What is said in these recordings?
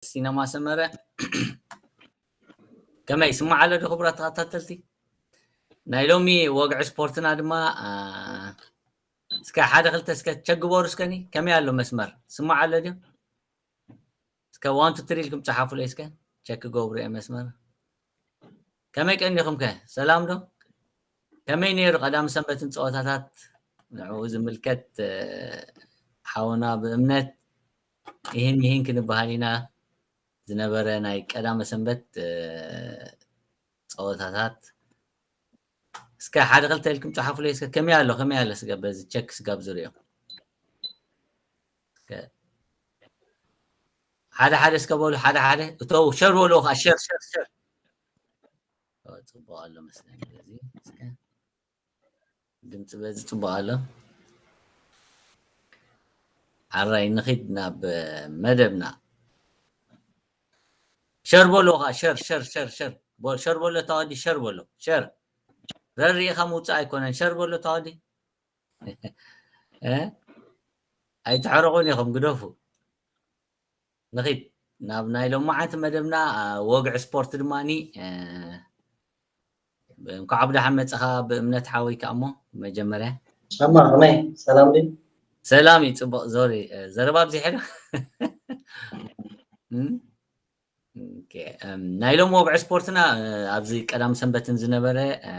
ሲነማ ሰመረ። ከመይ ስማዕ ኣሎ ዶ ክቡራት ተኸታተልቲ? ናይ ሎሚ ወግዒ ስፖርትና ድማ፣ አ፣ እስከ ሓደ ክልተ እስከ ቸክ ግበሩ እስከኒ። ከመይ ኣሎ መስመር? ስማዕ ኣሎ ድዩ? እስከ ዋን ቱ ትሪ ኢልኩም ጸሓፉለይ እስከ። ቸክ ገብሩ እየ መስመር። ከመይ ቀኒኹም ከ? ሰላም ዶ? ከመይ ነይሩ ቀዳም ሰንበትን ጸወታታት? ንዕኡ ዝምልከት፣ እ፣ ሓውና ብእምነት ይህን ይህን ክንበሃል ኢና። ዝነበረ ናይ ቀዳመ ሰንበት፣ እ፣ ጸወታታት እስከ ሓደ ክልተ ኢልኩም ጸሓፉለይ እስከ። ከመይ ኣሎ? ከመይ ኣሎ? ስገ በዚ ቸክ ስጋብ ዝሪኦ። እስከ ሓደ ሓደ እስከ በሉ፣ ሓደ ሓደ። እተው፣ ሸር በሉ ኸዓ፣ ሸር፣ ሸር፣ ሸር። ኦ፣ ጽቡቕ ኣሎ መስለኒ በዚ። እስከ ድምጺ በዚ ጽቡቕ ኣሎ። ሓራይ ንኺድ ናብ መደብና። ሸር በሎ ኸዓ፣ ሸር፣ ሸር፣ ሸር፣ ሸር። ቦ-፣ ሸር በሎ ታወዲ፣ ሸር በሎ፣ ሸር። ረሪእኻ ምውጻእ ኣይኮነን፣ ሸር በሎ ታወዲ። እ? ኣይትሕረቑን ኢኹም፣ ግደፉ። ንኺድ ናብ ናይ ሎማዓንቲ መደብና፣ አ፣ ወግዒ ስፖርት ድማኒ፣ እ፣ እንኳዕ ብደሓን መጻኻ ብእምነት ሓወይ ከኣ እሞ መጀመርያ። ሻማ፣ ከመይ? ሰላም ድዩ? ሰላም እዩ፣ ጽቡቕ። ዞሪ፣ እ፣ ዘረባ ኣብዚሐ ዶ? እም? ኦኬ፣ እም፣ ናይ ሎሚ ወግዒ ስፖርትና፣ እ፣ ኣብዚ ቀዳም ሰንበትን ዝነበረ፣ እ፣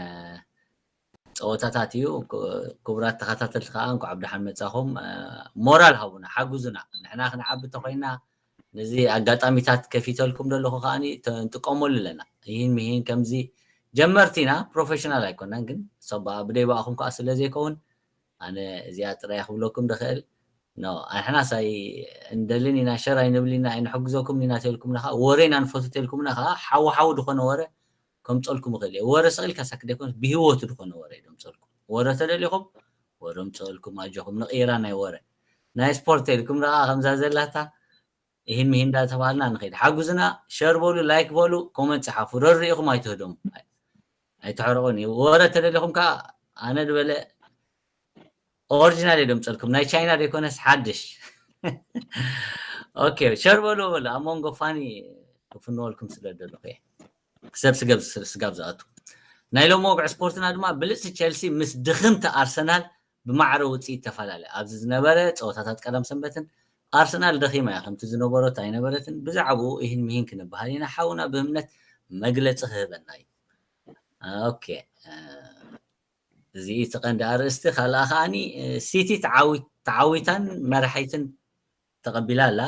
ጸወታታት እዩ። ክ-፣ ክቡራት ተኸታተልቲ ከኣ እንኳዕ ብደሓን መጻኹም። እ፣ ሞራል ሃቡና፣ ሓግዙና። ንሕና ክንዓቢ እንተኾይና ነዚ ኣጋጣሚታት ከፊተልኩም ዘለኹ ከኣ ተ-፣ ንጥቀመሉ ኣለና። ይህን ምሂን ከምዚ ጀመርቲ ኢና፣ ፕሮፌሽናል ኣይኮናን፣ ግን ሰብ ብደይ ብኣኹም ከኣ ስለ ዘይከውን ኣነ እዚኣ ጥራይ ክብለኩም ዝኽእል። ኖ፣ ኣንሕናስ ኣይ እንደልን ኢና፣ ሸር ኣይንብልን ኢና፣ ኣይንሕግዘኩም ኢና ተልኩምና ከኣ፣ ወረ ኢና ንፈቱ ተልኩምና ከኣ፣ ሓው ሓው ዝኾነ ወረ ከምጸልኩም ይኽእል እየ። ወረ ስቕ ኢልካ ሳክት ዘይኮነስ ብህይወቱ ዝኾነ ወረ እዩ ዘምጸልኩም። ወረ ተደሊኹም፣ ወረ ምጸልኩም፣ ኣጆኹም፣ ንቕይራ ናይ ወረ። ናይ ስፖርት ተልኩም ደኣ ከምዛ ዘላታ፣ ይህን ምሂን እንዳተባሃልና ንኸይድ። ሓጉዝና፣ ሸር በሉ፣ ላይክ በሉ፣ ኮመንት ጸሓፉ። ረሪእኹም ኣይትህደሙ። ኣይ-፣ ኣይትሕረቑኒ። ወረ ተደሊኹም ከኣ ኣነ ዝበለ ኦሪጂናል እየ ደምጸልኩም። ናይ ቻይና ዘይኮነስ ሓድሽ። ኦኬ፣ ሸር በሉ፣ በሉ። ኣብ መንጎ ፋኒ ክፍንወልኩም ስለ ዘለኹ እየ። ሰብ ስገብ-፣ ስጋብ ዝኣቱ። ናይ ሎሚ ወግዒ ስፖርትና ድማ ብልጽቲ ቸልሲ ምስ ድኽምቲ ኣርሰናል ብማዕረ ውጽኢት ተፈላለ። ኣብዚ ዝነበረ ጸወታታት ቀዳም ሰንበትን ኣርሰናል ደኺማ እያ፣ ከምቲ ዝነበረት ኣይነበረትን። ብዛዕባኡ ይህን ምሂን ክንበሃል ኢና። ሓውና ብእምነት መግለጺ ክህበና እዩ። ኦኬ፣ እ፣ እዚ እቲ ቀንዲ ኣርእስቲ። ካልኣ ከኣኒ፣ እ፣ ሲቲ ተዓዊ-፣ ተዓዊታን መራሒትን ተቐቢላ ኣላ።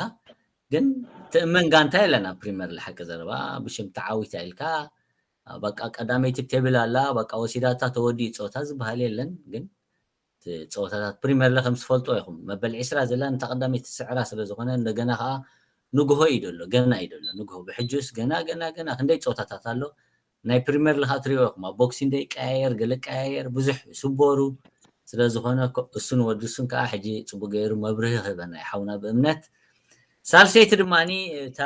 ግን ትእመን ጋንታ የለን ኣብ ፕሪምየር ሊግ። ሓቂ ዘረባ፣ ብሽም ተዓዊታ ኢልካ፣ በቃ ቀዳመይቲ ቴብል ኣላ፣ በቃ ወሲዳታ፣ ተወዲኡ ጸወታ ዝበሃል የለን። ግን እቲ ጸወታታት ፕሪምየር ሊግ ከም ዝፈልጦ ኢኹም፣ መበል ዕስራ ዘላ፣ ነታ ቀዳመይቲ ትስዕራ ስለ ዝኾነ፣ እንደገና ከኣ ንግሆ እዩ ዘሎ፣ ገና እዩ ዘሎ ንግሆ። ብሕጂስ ገና፣ ገና፣ ገና ክንደይ ጸወታታት ኣሎ። ናይ ፕሪምየር ሊግ ከኣ ትሪኦ ኢኹም፣ ኣብ ቦክሲንግ ደይ ይቀያየር፣ ገለ ይቀያየር፣ ብዙሕ ይስበሩ ስለ ዝኾነ፣ ኮ-፣ እሱን ወዲ እሱን ከኣ ሕጂ ጽቡቕ ገይሩ መብርሂ ክህበና እዩ ሓውና ብእምነት። ሳልሰይቲ ድማኒ እታ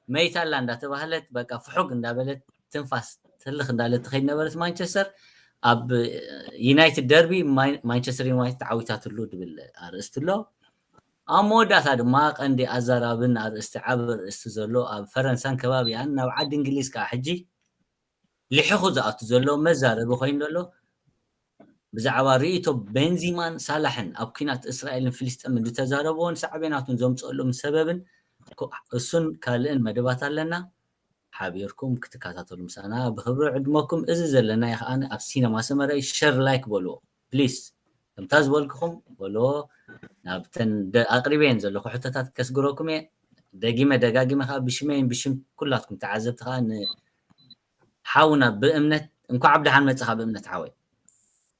መይታ ኣላ እንዳተባህለት፣ በቃ ፍሑግ እንዳበለት፣ ትንፋስ ትልኽ እንዳለት ትኸይድ ነበረት ማንቸስተር። ኣብ ዩናይትድ ደርቢ ማይ-፣ ማንቸስተር ዩናይትድ ተዓዊታትሉ ዝብል ኣርእስቲ ኣሎ። ኣብ መወዳእታ ድማ ቀንዲ ኣዛራብን ኣርእስቲ፣ ዓቢ ኣርእስቲ ዘሎ ኣብ ፈረንሳን ከባቢኣን፣ ናብ ዓዲ እንግሊዝ ከኣ ሕጂ ልሒኹ ዝኣቱ ዘሎ መዛረቢ ኮይኑ ዘሎ፣ ብዛዕባ ርእይቶ ቤንዚማን ሳላሕን ኣብ ኲናት እስራኤልን ፍልስጤምን ዝተዛረብዎን ሳዕቤናቱን ዘምጽኦሎም ሰበብን ኮ-፣ እሱን ካልእን መደባት ኣለና። ሓቢርኩም ክትከታተሉ ምሳና ብኽብሪ ዕድመኩም። እዚ ዘለናዮ ከኣ ኣብ ሲነማ ሰመረ እዩ። ሸር ላይክ በልዎ ፕሊስ። ከምታ ዝበልኩኹም በልዎ። ናብተን ደ-፣ ኣቕሪበየን ዘለኹ ሕቶታት ከስግረኩም እየ። ደጊመ ደጋጊመ ከኣ ብሽመይን ብሽም ኩላትኩም ተዓዘብቲ ከኣ ን-፣ ሓውና ብእምነት፣ እንኳዕ ብደሓን መጻኻ ብእምነት ሓወይ።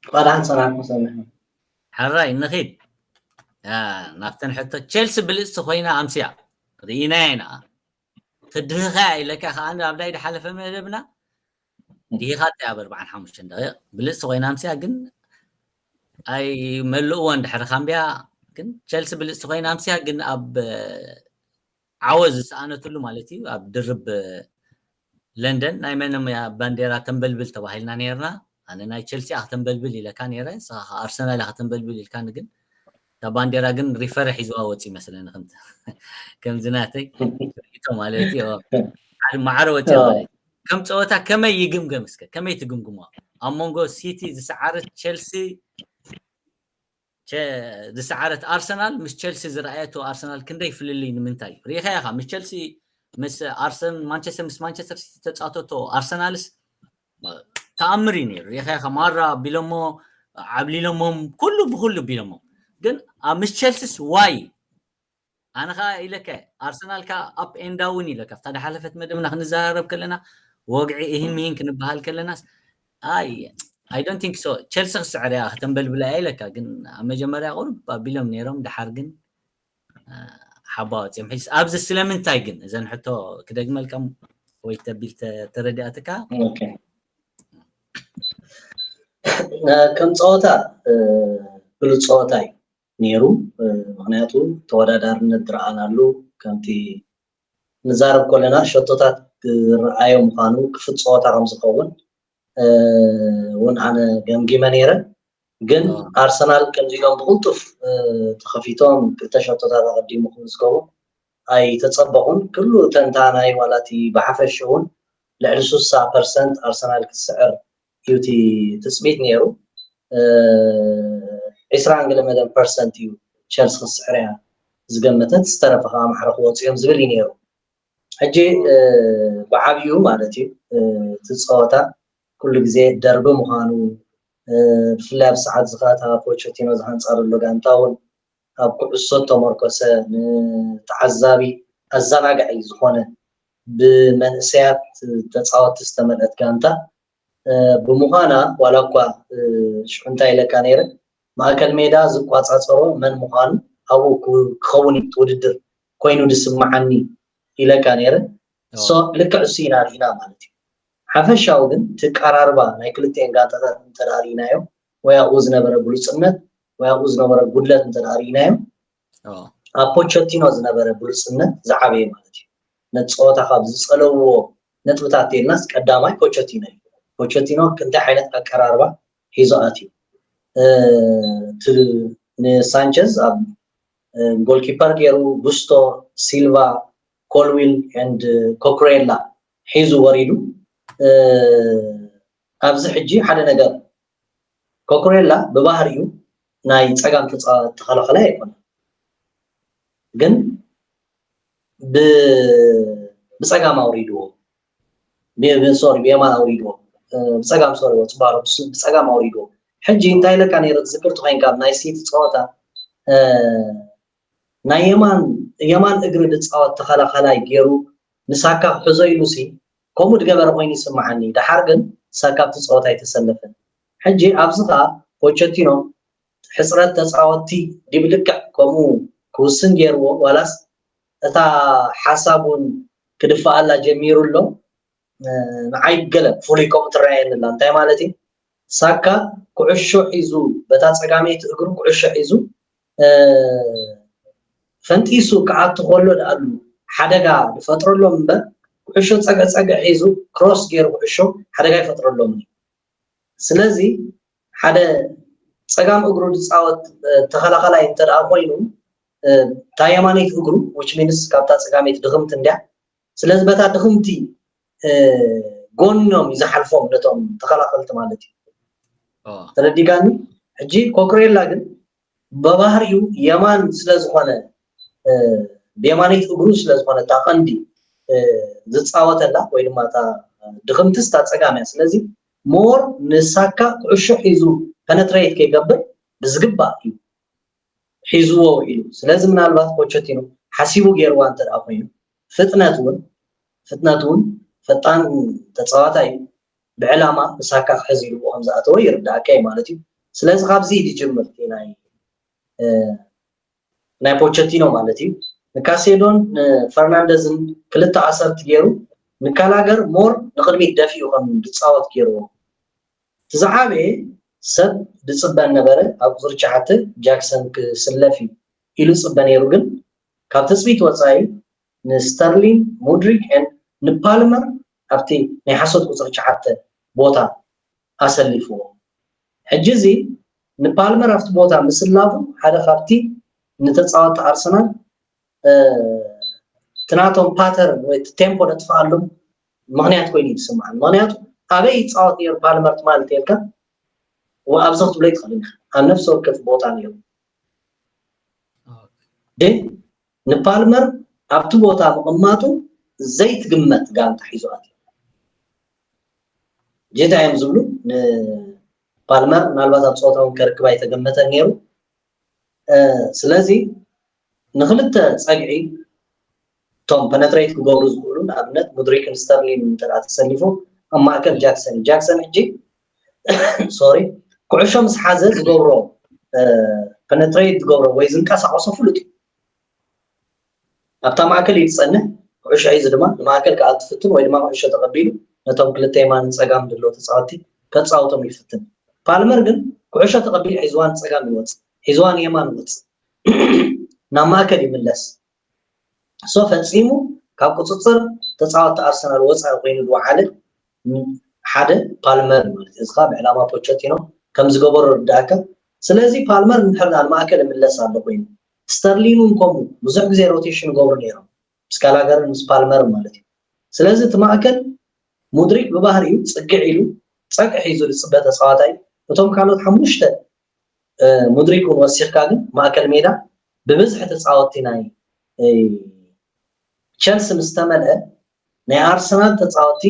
እንኳዕ ደሓን ጸናሕኩም ሰሚዕና። ሕራይ ንኺድ። ያ፣ ናብተን ሕቶ፣ ቸልሲ ብልጽቲ ኮይና ኣምስያ። ርኢናያ ኢና። ክድህኻ ኢለካ ከኣ ኣብ ናይ ዝሓለፈ መደብና ድሂኻታ ኣብ ኣርብዓን ሓሙሽተን ደቂቕ። ብልጽቲ ኮይና ኣምስያ ግን ኣይመልእዎን ድሕሪ ካምብያ። ግን ቸልሲ ብልጽቲ ኮይና ኣምስያ ግን ኣብ ዓወት ዝሰኣነትሉ ማለት እዩ። ኣብ ድርብ ለንደን ናይ መን እያ ባንዴራ ተንበልብል ተባሂልና ነይርና። ኣነ ናይ ቸልሲ እያ ከተንበልብል ኢለካ ነይረ፣ ንስኻ ከኣ ኣርሰናል እያ ከተንበልብል ኢልካኒ። ግን እታ ባንዴራ ግን ሪፈረ ሒዝዋ ወፂ ይመስለኒ ከምቲ ከምዚ ናተይ ሪኢቶ ማለት እዩ። ሓደ ማዕረ ወፂ ማለት እዩ። ከም ፀወታ ከመይ ይግምገም እስከ ከመይ ትግምግሞ? ኣብ መንጎ ሲቲ ዝሰዓረት ቸልሲ ዝሰዓረት ኣርሰናል ምስ ቸልሲ ዝረኣየቶ ኣርሰናል ክንደይ ፍልልይ ንምንታይ እዩ? ሪኢኻ ኢኻ ምስ ቸልሲ ምስ ኣርሰን ማንቸስተር ምስ ማንቸስተር ሲቲ ተፃተቶ ኣርሰናልስ ተኣምር እዩ ነይሩ። ሪኢኻ ኢኻ ማራ ቢሎሞ ዓብሊሎሞም ኩሉ ብኩሉ ቢሎሞ ግን ኣብ ምስ ቸልሲስ ዋይ ኣነ ከዓ ኢለካ ኣርሰናል ከዓ ኣፕ ኤንድ ዳውን ኢለካ ኣብታ ዳሓለፈት መደብና ክንዘራረብ ከለና ወግዒ እሂን ምሂን ክንበሃል ከለናስ ኣይ I don't think so ቸልሲ ክስዕር እያ ከተንበልብላ እያ ኢለካ ግን ኣብ መጀመርያ ቁሩብ ኣቢሎም ነይሮም ድሓር ግን ሓባ ወፂኦም ሕጅስ ኣብዚ ስለምንታይ ግን እዘን ሕቶ ክደግመልካ ወይ ተቢል ተረዲኣትካ ከም ፀወታ ብሉፅ ፀወታ እዩ ነይሩ። ምክንያቱ ተወዳዳርነት ዝረኣናሉ ከምቲ ንዛረብ ከለና ሸቶታት ዝረኣዮ ምዃኑ ክፍት ፀወታ ከም ዝኸውን እውን ኣነ ገምጊመ ነይረ። ግን ኣርሰናል ከምዚ ኢሎም ብቅልጡፍ ተኸፊቶም ክልተ ሸቶታት ኣቐዲሙ ክምዝገቡ ኣይተፀበቑን። ኩሉ ተንታናይ ዋላ እቲ ብሓፈሽኡ እውን ልዕሊ ስሳ ፐርሰንት ኣርሰናል ክትስዕር እዩ እቲ ትፅቢት ነይሩ። ዒስራን ገለ መደን ፐርሰንት እዩ ቸልሲ ክትስዕር እያ ዝገመተት፣ ዝተረፈ ከዓ ማዕረ ክወፁ እዮም ዝብል እዩ ነይሩ። ሕጂ ብዓብዩ ማለት እዩ እቲ ፀወታ ኩሉ ግዜ ደርቢ ምዃኑ ብፍላይ ኣብ ሰዓት ዝኸኣታ ፖቸቲኖ ዝሃንፃ ዘሎ ጋንታ እውን ኣብ ኩዕሶ ተመርኮሰ ንተዓዛቢ ኣዘናጋዒ ዝኾነ ብመንእሰያት ተፃወቲ ዝተመልአት ጋንታ ብምዃና ዋላ እኳ ሽዑ እንታይ ኢለካ ነይረ ማእከል ሜዳ ዝቋፃፀሮ መን ምዃኑ ኣብኡ ክኸውን እዩ ውድድር ኮይኑ ዝስምዓኒ ኢለካ ነይረ። ልክዕ እሱ ኢና ርኢና ማለት እዩ። ሓፈሻዊ ግን እቲ ኣቀራርባ ናይ ክልቲኤን ጋንታታት እንተ ርኢናዮ ወይ ኣብኡ ዝነበረ ብሉፅነት ወይ ኣብኡ ዝነበረ ጉድለት እንተ ርኢናዮ ኣብ ፖቸቲኖ ዝነበረ ብሉፅነት ዝዓበየ ማለት እዩ። ነቲ ፀወታ ካብ ዝፀለውዎ ነጥብታት ተልናስ ቀዳማይ ፖቸቲኖ እዩ። ፖቸቲኖ ክንታይ ዓይነት ኣቀራርባ ሒዙ ኣትዩ? ንሳንቸዝ ኣብ ጎልኪፐር ገይሩ፣ ጉስቶ፣ ሲልቫ፣ ኮልዊል ኤንድ ኮኩሬላ ሒዙ ወሪዱ። ኣብዚ ሕጂ ሓደ ነገር ኮኩሬላ ብባህሪኡ ናይ ፀጋም ተከላኸላይ ኣይኮነ ግን ብፀጋም ኣውሪድዎ ሶሪ ብየማን ኣውሪድዎ ብፀጋም ሶሪ ፅባሮ ብፀጋም ኣውሪድዎ ሕጂ እንታይ ኢለካ ነይረ ትዝክር ተኮይንካ ኣብ ናይ ሲቲ ፀወታ ናይ የማን የማን እግሪ ዝፃወት ተከላኸላይ ገይሩ ንሳካ ክሕዞ ኢሉ ሲ ከምኡ ዝገበረ ኮይኑ ይስምዓኒ። ደሓር ግን ሳካ ኣብቲ ፀወታ ኣይተሰለፈን። ሕጂ ኣብዚ ከዓ ፖቸቲኖ ሕፅረት ተፃወትቲ ድዩ ብልክዕ ከምኡ ክውስን ገይርዎ ዋላስ እታ ሓሳብ እውን ክድፈኣላ ጀሚሩ ኣሎ? ንዓይ ገለ ፍሉይ ከምኡ ትረኣየኒ ኣላ። እንታይ ማለት እዩ? ሳካ ኩዕሾ ሒዙ በታ ፀጋመይቲ እግሩ ኩዕሾ ሒዙ ፈንጢሱ ክኣቱ ከሎ ደኣሉ ሓደጋ ዝፈጥረሎም እምበር ኩዕሾ ፀግዒ ፀግዒ ሒዙ ክሮስ ገይሩ ኩዕሾ ሓደጋ ኣይፈጥረሎምን እዩ። ስለዚ ሓደ ፀጋም እግሩ ዝፃወት ተኸላኸላይ እንተ ደኣ ኮይኑ እታ የማነይቲ እግሩ which means ካብታ ፀጋመይቲ ድኽምቲ እንድያ ስለዚ በታ ድኽምቲ ጎኖም እዩ ዝሓልፎም ነቶም ተኸላኸልቲ ማለት እዩ። ተረዲጋኒ? ሕጂ ኮክሬላ ግን ብባህሪኡ የማን ስለ ዝኾነ ብየማነይቲ እግሩ ስለ ዝኾነ እታ ቀንዲ ዝፃወተላ ወይ ድማ እታ ድኽምትስ እታ ፀጋም እያ። ስለዚ ሞር ንሳካ ኩዕሾ ሒዙ ፐነትሬት ከይገብር ብዝግባእ እዩ ሒዝዎ ውዒሉ። ስለዚ ምናልባት ፖቸቲኖ ሓሲቡ ገይርዋ እንተ ደኣ ኮይኑ ፍጥነት እውን ፍጥነት እውን ፈጣን ተፃዋታይ እዩ። ብዕላማ ንሳካ ክሕዝ ኢልዎ ከም ዝኣተወ ይርዳእካ እዩ ማለት እዩ። ስለዚ ካብዚ እዩ ዝጅምር እቲ ናይ ናይ ፖቸቲኖ ማለት እዩ። ንካሴዶን ንፈርናንደዝን ክልተ ኣሰርቲ ገይሩ ንካላገር ሞር ንቅድሚት ደፊኡ ከም ዝፃወት ገይርዎ። እቲ ዝዓበየ ሰብ ዝፅበ ነበረ ኣብ ቁፅሪ ትሽዓተ ጃክሰን ክስለፍ እዩ ኢሉ ዝፅበ ነይሩ፣ ግን ካብ ትፅቢት ወፃኢ ንስተርሊን ሙድሪክ ን ንፓልመር ኣብቲ ናይ ሓሶት ቁፅሪ ትሽዓተ ቦታ ኣሰሊፍዎ። ሕጂ እዚ ንፓልመር ኣብቲ ቦታ ምስላፉ ሓደ ካብቲ ንተፃወቲ ኣርሰናል እቲ ናቶም ፓተርን ወይ ቴምፖ ነጥፍኣሎም ምክንያት ኮይኑ ይስምዓኒ። ምክንያቱ ኣበይ ይፃወት ነይሩ ፓልመር ትማሊ ተልካ ኣብዚ ክትብሎ ይትኽእል ኢኻ። ኣብ ነፍሲ ወከፍ ቦታ ነይሩ። ግን ንፓልመር ኣብቲ ቦታ ምቕማጡ ዘይትግመት ጋንታ ሒዙ ኣትዩ። ጌታ እዮም ዝብሉ ንፓልመር ምናልባት ኣብ ፀወታ እውን ከርክብ ኣይተገመተን ነይሩ። ስለዚ ንክልተ ፀግዒ እቶም ፐነትሬት ክገብሩ ዝኽእሉ ንኣብነት ሙድሪክን ስተርሊን እንተ ተሰሊፉ ኣብ ማእከል ጃክሰን ጃክሰን ሕጂ ሶሪ ኩዕሾ ምስ ሓዘ ዝገብሮ ፐነትሬት ዝገብሮ ወይ ዝንቀሳቀሶ ፍሉጥ እዩ። ኣብታ ማእከል እዩ ዝጸንሕ። ኩዕሾ ሒዙ ድማ ንማእከል ክኣቱ ይፍትን ወይ ድማ ኩዕሾ ተቐቢሉ ነቶም ክልተ የማንን ጸጋምን ዘለዉ ተጻወትቲ ከጻውቶም ይፍትን። ፓልመር ግን ኩዕሾ ተቐቢሉ ሒዝዋ ንጸጋም ይወጽእ፣ ሒዝዋ ንየማን ይወጽእ፣ ናብ ማእከል ይምለስ። ሶ ፈጺሙ ካብ ቁጽጽር ተጻወትቲ ኣርሰናል ወጻኢ ኮይኑ ዝወዓለ ሓደ ፓልመር ማለት እዩ። እዚ ከዓ ብዕላማ ፖቸቲኖ ከም ዝገበሮ ርዳእካ። ስለዚ ፓልመር እንድሕር ናብ ማእከል ይምለስ ኣሎ ኮይኑ ስተርሊን እውን ከምኡ ብዙሕ ግዜ ሮቴሽን ይገብሩ ነይሮም ምስ ጋላገርን ምስ ፓልመርን ማለት እዩ። ስለዚ እቲ ማእከል ሙድሪክ ብባህሪኡ ጽግዕ ኢሉ ጸግዒ ሒዙ ዝጽበ ተጻዋታይ እቶም ካልኦት ሓሙሽተ ሙድሪክ እውን ወሲኽካ ግን ማእከል ሜዳ ብብዝሒ ተጻወትቲ ናይ ቸልሲ ምስ ተመልአ ናይ ኣርሰናል ተጻወትቲ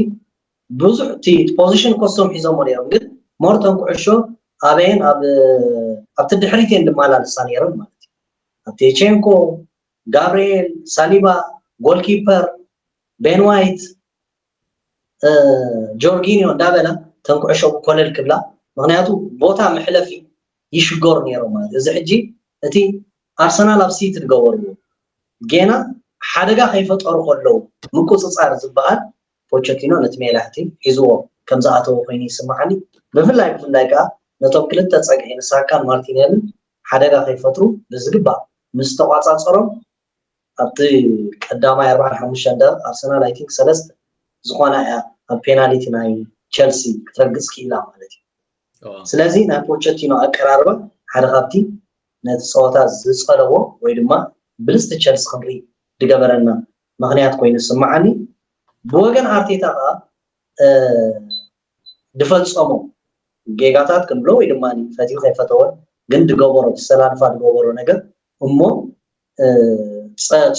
ብዙሕ እቲ ፖዚሽን ኮስቶም ሒዞሞ ነይሮም ግን ሞርተን ኩዕሾ ኣበየን ኣብቲ ድሕሪት እየን ዝመላለሳ ነይረን ማለት እዩ። ኣብቲ ቼንኮ፣ ጋብርኤል፣ ሳሊባ፣ ጎልኪፐር፣ ቤን ዋይት፣ ጆርጊኒዮ እንዳበላ ተን ኩዕሾ ኮለል ክብላ ምክንያቱ ቦታ መሕለፊ ይሽገሩ ነይሮም ማለት እዩ። እዚ ሕጂ እቲ ኣርሰናል ኣብ ሲቲ ዝገበርዎ ጌና ሓደጋ ከይፈጠሩ ከለዉ ምቁፅፃር ዝበሃል ፖቸቲኖ ነቲ ሜላ ሕቲ ሒዝዎ ከም ዝኣተዎ ኮይኑ ይስምዓኒ። ብፍላይ ብፍላይ ከዓ ነቶም ክልተ ፀግዒ ንሳካን ማርቲኔልን ሓደጋ ከይፈጥሩ ብዝግባእ ምስ ተቋፃፀሮም ኣብቲ ቀዳማይ ኣርባዓን ሓሙሽተን ደቂቕ ኣርሰናል ኣይ ቲንክ ሰለስተ ዝኾና እያ ኣብ ፔናሊቲ ናይ ቸልሲ ክትረግፅ ክኢላ ማለት እዩ። ስለዚ ናይ ፖቸቲኖ ኣቀራርባ ሓደ ካብቲ ነቲ ፀወታ ዝፀለዎ ወይ ድማ ብልፅቲ ቸልሲ ክንርኢ ዝገበረና ምክንያት ኮይኑ ዝስምዓኒ። ብወገን ኣርቴታ ከዓ ዝፈፀሞ ጌጋታት ክንብሎ ወይ ድማ ፈትዩ ከይፈተወ ግን ዝገበሮ ብሰላልፋ ዝገበሮ ነገር እሞ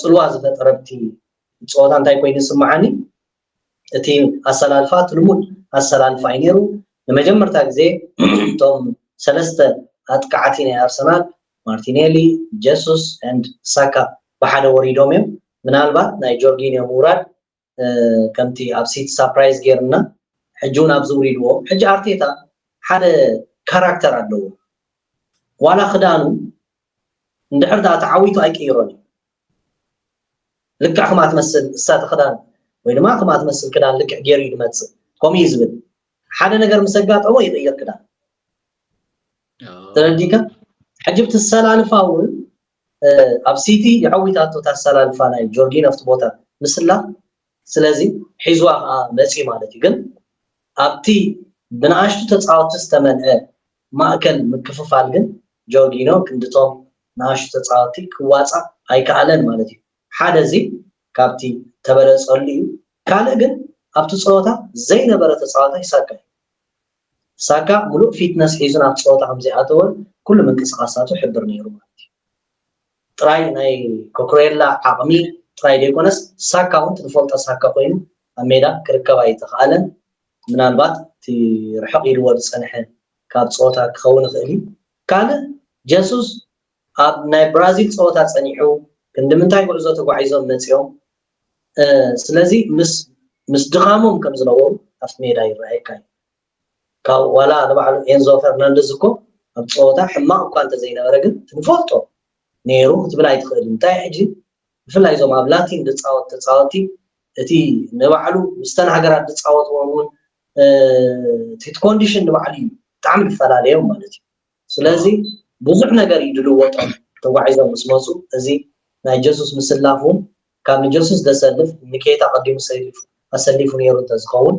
ፅልዋ ዝፈጠረ ኣብቲ ፀወታ እንታይ ኮይኑ ዝስምዓኒ እቲ ኣሰላልፋ እቲ ልሙድ ኣሰላልፋ እዩ ነይሩ። ንመጀመርታ ግዜ እቶም ሰለስተ ኣጥቃዕቲ ናይ ኣርሰናል ማርቲኔሊ፣ ጀሱስ and ሳካ ብሓደ ወሪዶም እዮም። ምናልባት ናይ ጆርጊኒዮ ምውራድ ከምቲ ኣብ ሲቲ ሳፕራይዝ ገይርና ሕጂ እውን ኣብዚ ውሪድዎ። ሕጂ ኣርቴታ ሓደ ካራክተር ኣለዎ። ዋላ ክዳኑ እንድሕር ደኣ ተዓዊቱ ኣይቅይሮን እዩ። ልክዕ ከማ ትመስል እሳ እቲ ክዳን ወይ ድማ ከማ ትመስል ክዳን ልክዕ ገይሩ እዩ ዝመፅእ። ከምኡ እዩ ዝብል። ሓደ ነገር ምስ ኣጋጠሞ ይቕይር ክዳን። ተረዲካ? ሕጂ ብቲ ኣሰላልፋ እውን ኣብ ሲቲ የዐዊታቶ እታ ኣሰላልፋ ናይ ጆርጊኖ ኣብቲ ቦታ ምስላ። ስለዚ ሒዝዋ ከዓ መፂ ማለት እዩ። ግን ኣብቲ ብንኣሽቱ ተፃወቲ ዝተመልአ ማእከል ምክፍፋል ግን ጆርጊኖ ክንድቶም ንኣሽቱ ተፃወቲ ክዋፃእ ኣይከኣለን ማለት እዩ። ሓደ እዚ ካብቲ ተበለፀሉ እዩ። ካልእ ግን ኣብቲ ፀወታ ዘይነበረ ተፃዋታይ ሳካ እዩ። ሳካ ሙሉእ ፊትነስ ሒዙ ናብ ፀወታ ከምዘይኣተወ ኩሉ ምንቅስቃሳቱ ሕብር ነይሩ ማለት እዩ። ጥራይ ናይ ኮክሬላ ዓቕሚ ጥራይ ዘይኮነስ ሳካ እውን ትንፈልጦ ሳካ ኮይኑ ኣብ ሜዳ ክርከብ ኣይተኽኣለን። ምናልባት እቲ ርሕቕ ኢልዎ ዝፀንሐ ካብ ፀወታ ክኸውን ይኽእል እዩ። ካልእ ጀሱስ ኣብ ናይ ብራዚል ፀወታ ፀኒሑ ክንዲ ምንታይ ጉዕዞ ተጓዒዞም መፂኦም። ስለዚ ምስ ምስ ድኻሞም ከም ዝነበሩ ኣብቲ ሜዳ ይረኣየካ እዩ። ካብ ዋላ ንባዕሉ ኤንዞ ፈርናንደዝ እኮ ኣብ ፀወታ ሕማቕ እኳ እንተዘይነበረ ግን ትንፈልጦ ነይሩ ክትብል ኣይትኽእል። እንታይ ሕጂ ብፍላይ እዞም ኣብ ላቲን ዝፃወት ተፃወቲ እቲ ንባዕሉ ምስተን ሃገራት ዝፃወትዎም እውን እቲ ኮንዲሽን ንባዕሉ እዩ ብጣዕሚ ዝፈላለዮም ማለት እዩ። ስለዚ ብዙሕ ነገር እዩ ዝልወጦም ተጓዒዞም ምስ መፁ። እዚ ናይ ጀሱስ ምስላፍ እውን ካብ ንጀሱስ ዘሰልፍ ንኬታ ቀዲሙ ኣሰሊፉ ነይሩ እንተዝኸውን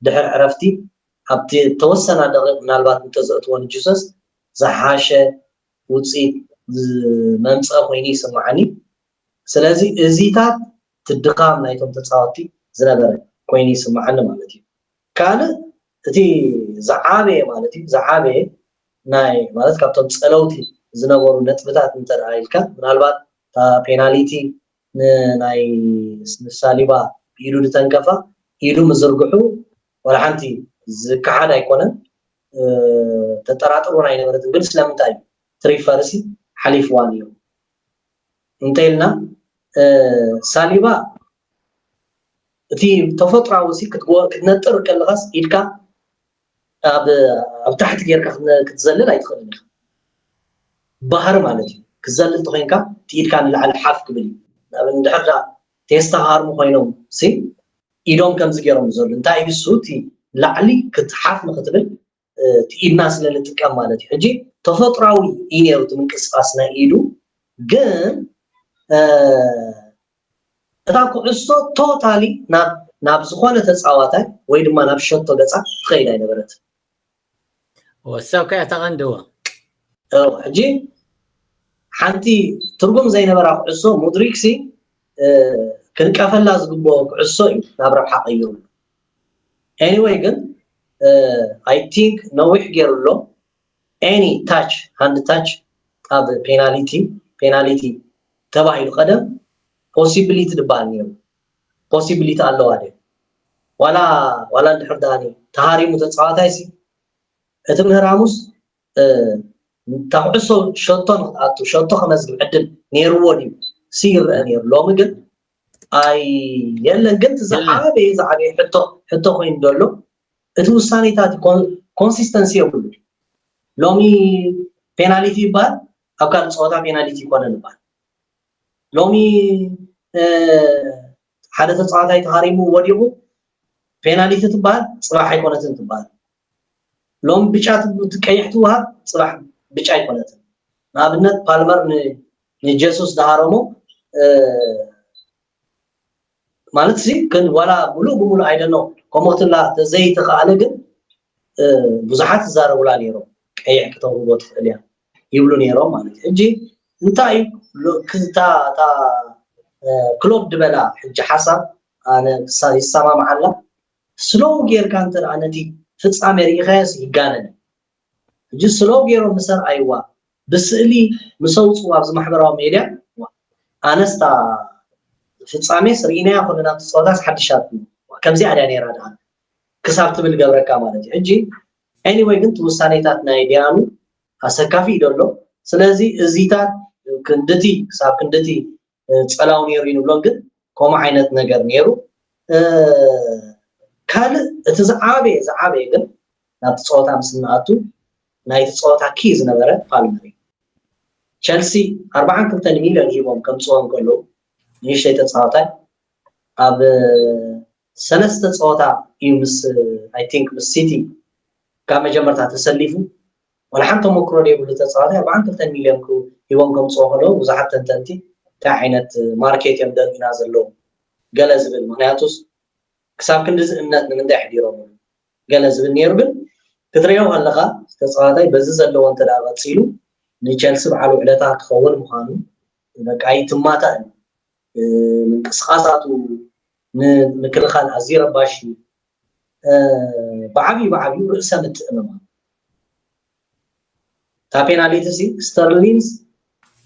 ድሕሪ ዕረፍቲ ኣብቲ ተወሰና ደቂቕ ምናልባት እንተዘእትዎ ንጅሰስ ዝሓሸ ውፅኢት ዝመምፀ ኮይኑ ይስምዓኒ። ስለዚ እዚታት ድኻም ናይቶም ተፃወትቲ ዝነበረ ኮይኑ ይስምዓኒ ማለት እዩ። ካልእ እቲ ዝዓበየ ማለት እዩ ዝዓበየ ናይ ማለት ካብቶም ፀለውቲ ዝነበሩ ነጥብታት እንተደኣ ኢልካ ምናልባት እታ ፔናሊቲ ንናይ ንሳሊባ ኢዱ ዝተንከፋ ኢዱ ምዝርግሑ ወላ ሓንቲ ዝከሓድ ኣይኮነን። ተጠራጥሮ ኣይነበረትን ግን ስለምንታይ እዩ ትሪፈርሲ ሓሊፍዋ ነይሩ እንተኢልና ሳሊባ እቲ ተፈጥራዊ ክትነጥር ከለኻስ ኢድካ ኣብ ታሕቲ ጌርካ ክትዘልል ኣይትኽእልን ኢኻ። ባህሪ ማለት እዩ ክትዘልል ተኮይንካ እቲ ኢድካ ንላዕሊ ሓፍ ክብል እዩ። ንኣብነት እንድሕር ዳ ቴስታ ሃርሙ ኮይኖም ሲ ኢዶም ከምዚ ገይሮም ዘሎ እንታይ እዩ እሱ እቲ ላዕሊ ክትሓፍ ንክትብል እቲ ኢድና ስለ ንጥቀም ማለት እዩ። ሕጂ ተፈጥራዊ እዩ ነይሩ እቲ ምንቅስቃስ ናይ ኢዱ ግን እታ ኩዕሶ ቶታሊ ናብ ናብ ዝኾነ ተፃዋታይ ወይ ድማ ናብ ሸቶ ገፃ ትኸይድ ኣይነበረት። ወሳብ ከያ ተቐንድዎ ሕጂ ሓንቲ ትርጉም ዘይነበራ ኩዕሶ ሙድሪክሲ ክንቀፈላ ዝግብኦ ኩዕሶ እዩ ናብ ረብሓ ቀይሩ። ኤኒወይ ግን ኣይ ቲንክ ነዊሕ ገይሩ ኣሎ። ኤኒ ታች ሃንድ ታች ኣብ ፔናሊቲ ፔናሊቲ ተባሂሉ ቀደም ፖሲቢሊቲ ዝበሃል ነይሩ። ፖሲቢሊቲ ኣለዋ ደ ዋላ ዋላ እንድሕር ደኣኒ ተሃሪሙ ተፃዋታይ ሲ እቲ ምህራሙስ እታ ኩዕሶ ሸቶ ንክትኣቱ ሸቶ ከመዝግብ ዕድል ነይርዎ ድዩ ሲ ይረአ ነይሩ። ሎሚ ግን ኣይ የለን ግን ዝዓበየ ዝዓበየ ሕቶ ሕቶ ኮይኑ ዘሎ እቲ ውሳኔታት ኮንሲስተንሲ የብሉ። ሎሚ ፔናሊቲ ይበሃል ኣብ ካልእ ፀወታ ፔናሊቲ ይኮነን ይበሃል። ሎሚ ሓደ ተፃዋታይ ተሃሪሙ ወዲቑ ፔናሊቲ ትበሃል ፅባሕ ኣይኮነትን ትበሃል። ሎም ብጫ ትቀይሕ ትወሃብ ፅባሕ ብጫ ኣይኮነትን። ንኣብነት ፓልመር ንጀሱስ ዝሃረሞ ማለት ሲ ግን ዋላ ሙሉእ ብሙሉእ ኣይደኖ ከምኦትላ ተዘይተኸኣለ ግን ብዙሓት ዝዛረቡላ ነይሮም። ቀይሕ ክተውህቦ ትኽእል እያ ይብሉ ነይሮም ማለት እዩ። ሕጂ እንታይ እዩ ክሎብ ዝበላ ሕጂ ሓሳብ ኣነ ይሰማምዓላ። ስሎው ጌርካ እንተ ነቲ ፍፃሜ ርኢኻዮስ ይጋነን። ሕጂ ስሎው ገይሮም ምስ ኣርኣይዋ ብስእሊ ምስ ኣውፅዋ ኣብዚ ማሕበራዊ ሜድያ ኣነስታ ፍፃሜስ ርኢናያ ኮለና ኣብቲ ፀወታስ ሓድሻት ከምዚኣ ድያ ነይራ ድኣ ክሳብ ትብል ገብረካ ማለት እዩ። ሕጂ ኤኒወይ ግን እቲ ውሳኔታት ናይ ዲያኑ ኣሰካፊ እዩ ዘሎ። ስለዚ እዚታት ክንድቲ ክሳብ ክንድቲ ፀላው ነይሩ ይንብሎን ግን ከምኡ ዓይነት ነገር ነይሩ። ካልእ እቲ ዝዓበየ ዝዓበየ ግን ናብቲ ፀወታ ምስ እንኣቱ ናይቲ ፀወታ ኪ ዝነበረ ፓልመር እዩ። ቸልሲ ኣርባዓን ክልተን ሚልዮን ሂቦም ከምፅዎም ከለዉ ንእሽተይ ተፃዋታይ ኣብ ሰለስተ ፀወታ እዩ ምስ ኣይ ቲንክ ምስ ሲቲ ካብ መጀመርታ ተሰሊፉ ዋላ ሓንቲ ተመክሮ ዘይብሉ ተፃዋታይ ኣርባዓን ክልተን ሚልዮን ሂቦም ከምፅዎ ከለዉ ብዙሓት ተንተንቲ እንታይ ዓይነት ማርኬት እዮም ደርቢና ዘለዉ ገለ ዝብል ምክንያቱስ ክሳብ ክንድዚ እምነት ንምንታይ ኣሕዲሮምሉ ገለ ዝብል ነይሩ ግን ክትሪኦ ከለካ ተፃዋታይ በዚ ዘለዎ እንተ ቀፂሉ ንቸልሲ በዓል ውዕለታ ክኸውን ምኳኑ በቃ ኣይትማታእን ምንቅስቃሳቱ ንምክልኻል ኣዝዩ ረባሽ እዩ። ብዓብዩ ብዓብዩ ርእሰ ምትእምማን እታ ፔናሊቲ ሲ ስተርሊንስ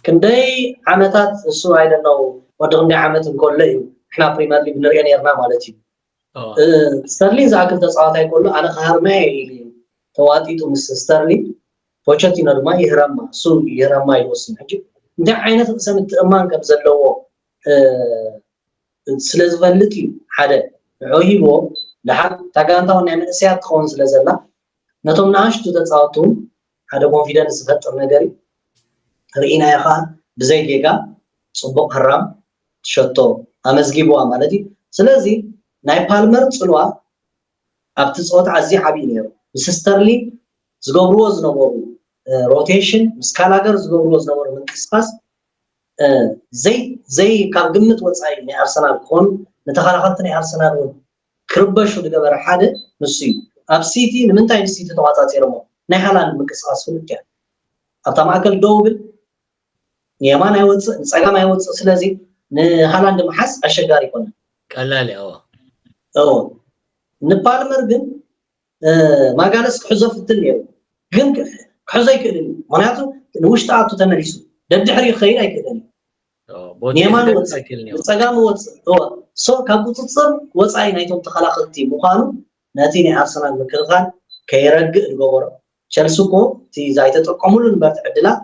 ክንደይ ዓመታት እሱ ኣይደለው ወዲ ክንደይ ዓመት እንከሎ እዩ ንሕና ፕሪመር ሊግ ንሪኦ ነርና ማለት እዩ። ስተርሊን ዝኣክል ተፃዋታይ ከሎ ኣነ ክሃርመ ኢሉ እዩ ተዋጢጡ ምስ ስተርሊን ፖቸቲኖ ድማ ይህረማ እሱ ይህረማ ይወስን ሕጂ እንታይ ዓይነት ርእሰ ምትእማን ከም ዘለዎ ስለ ዝፈልጥ እዩ ሓደ ንዑ ሂብዎ ደሓር እታ ጋንታ ናይ መንእሰያት ትኸውን ስለ ዘላ ነቶም ንኣሽቱ ተፃወቱ ሓደ ኮንፊደንስ ዝፈጥር ነገር እዩ ርኢናዮ ከዓ ብዘይ ጌጋ ፅቡቅ ህራም ሸቶ ኣመዝጊብዋ ማለት እዩ ስለዚ ናይ ፓልመር ፅልዋ ኣብቲ ፀወታ ኣዝዩ ዓብዩ ነይሩ ምስ ስተርሊን ዝገብርዎ ዝነበሩ ሮቴሽን ምስ ካላገር ዝገብርዎ ዝነበሩ ምንቅስቃስ ዘይ ዘይ ካብ ግምት ወፃኢ ናይ ኣርሰናል ክኾኑ ንተኸላኸልቲ ናይ ኣርሰናል እውን ክርበሹ ዝገበረ ሓደ ንሱ እዩ ኣብ ሲቲ ንምንታይ ንሲቲ ተቋፃፂሮሞ ናይ ሃላንድ ምንቅስቃስ ፍልጥ እያ ኣብታ ማእከል ደው ብል ንየማን ኣይወፅእ ንፀጋም ኣይወፅእ። ስለዚ ንሃላንድ ምሓዝ ኣሸጋሪ ይኮነ። ቀላል እያ። ንፓልመር ግን ማጋለስ ክሕዞ ፍትን ነይሩ፣ ግን ክሕዞ ኣይክእልን እዩ። ምክንያቱ ንውሽጢ ኣቱ ተመሊሱ ደድሕሪ ክኸይድ ኣይክእልን እዩ። ንየማን ወፅእ ንፀጋም ወፅእ ሶ ካብ ቁፅፅር ወፃኢ ናይቶም ተኸላኸልቲ ምኳኑ ነቲ ናይ ኣርሰናል ምክልኻል ከይረግእ ዝገበሮ። ቸልሲ እኮ እቲ ዘይተጠቀሙሉ ንበርቲ ዕድላት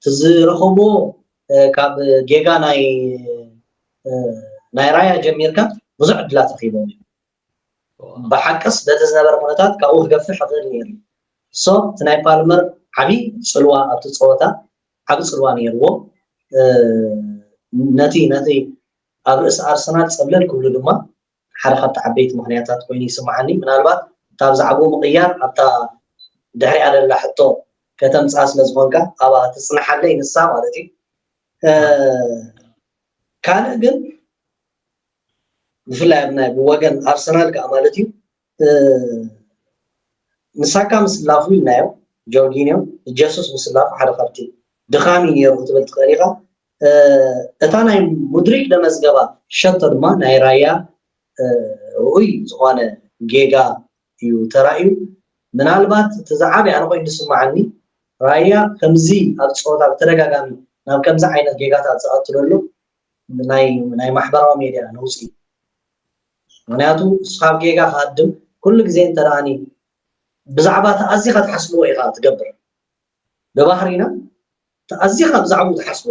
ዝረኸብዎ ካብ ጌጋ ናይ ናይ ራያ ጀሚርካ ብዙሕ ዕድላት ረኪቦም እዮም። ብሓቅስ በቲ ዝነበረ ኩነታት ካብኡ ክገፍሕ ይኽእል ነይሩ። ሶ እቲ ናይ ፓልመር ዓብዪ ፅልዋ ኣብቲ ፀወታ ዓብዪ ፅልዋ ነይርዎ። ነቲ ነቲ ኣብ ርእሲ ኣርሰናል ፀብለል ክብሉ ድማ ሓደ ካብቲ ዓበይቲ ምክንያታት ኮይኑ ይስምዓኒ። ምናልባት እታ ብዛዕባኡ ምቕያር ኣብታ ድሕሪኣ ዘላ ሕቶ ከተምፅኣ ስለ ዝኾንካ ኣብኣ ትፅንሓለይ ንሳ ማለት እዩ። ካልእ ግን ብፍላይ ኣብ ናይ ብወገን ኣርሰናል ከዓ ማለት እዩ ንሳካ ምስላፉ ኢልናዮ፣ ጆርጊኒዮ ጀሱስ ምስላፉ ሓደ ካብቲ ድኻም እዩ ነይሩ ክትብል ትኽእል ኢኻ። እታ ናይ ሙድሪክ ደመዝገባ ሸቶ ድማ ናይ ራያ ርኡይ ዝኾነ ጌጋ እዩ ተራእዩ። ምናልባት እቲ ዝዓበየ ኣነ ኮይኑ ዝስምዓኒ ራያ ከምዚ ኣብ ፀወታ ብተደጋጋሚ ናብ ከምዚ ዓይነት ጌጋታት ዝኣቱ ዘሎ ናይ ማሕበራዊ ሜድያ ነውፂ እዩ። ምክንያቱ ንስኻ ኣብ ጌጋ ክሃድም ኩሉ ግዜ እንተ ደኣኒ ብዛዕባ እቲ ኣዚኻ ትሓስብዎ ኢኻ ትገብር። ብባህሪና እቲ ኣዚኻ ብዛዕባኡ ትሓስቦ።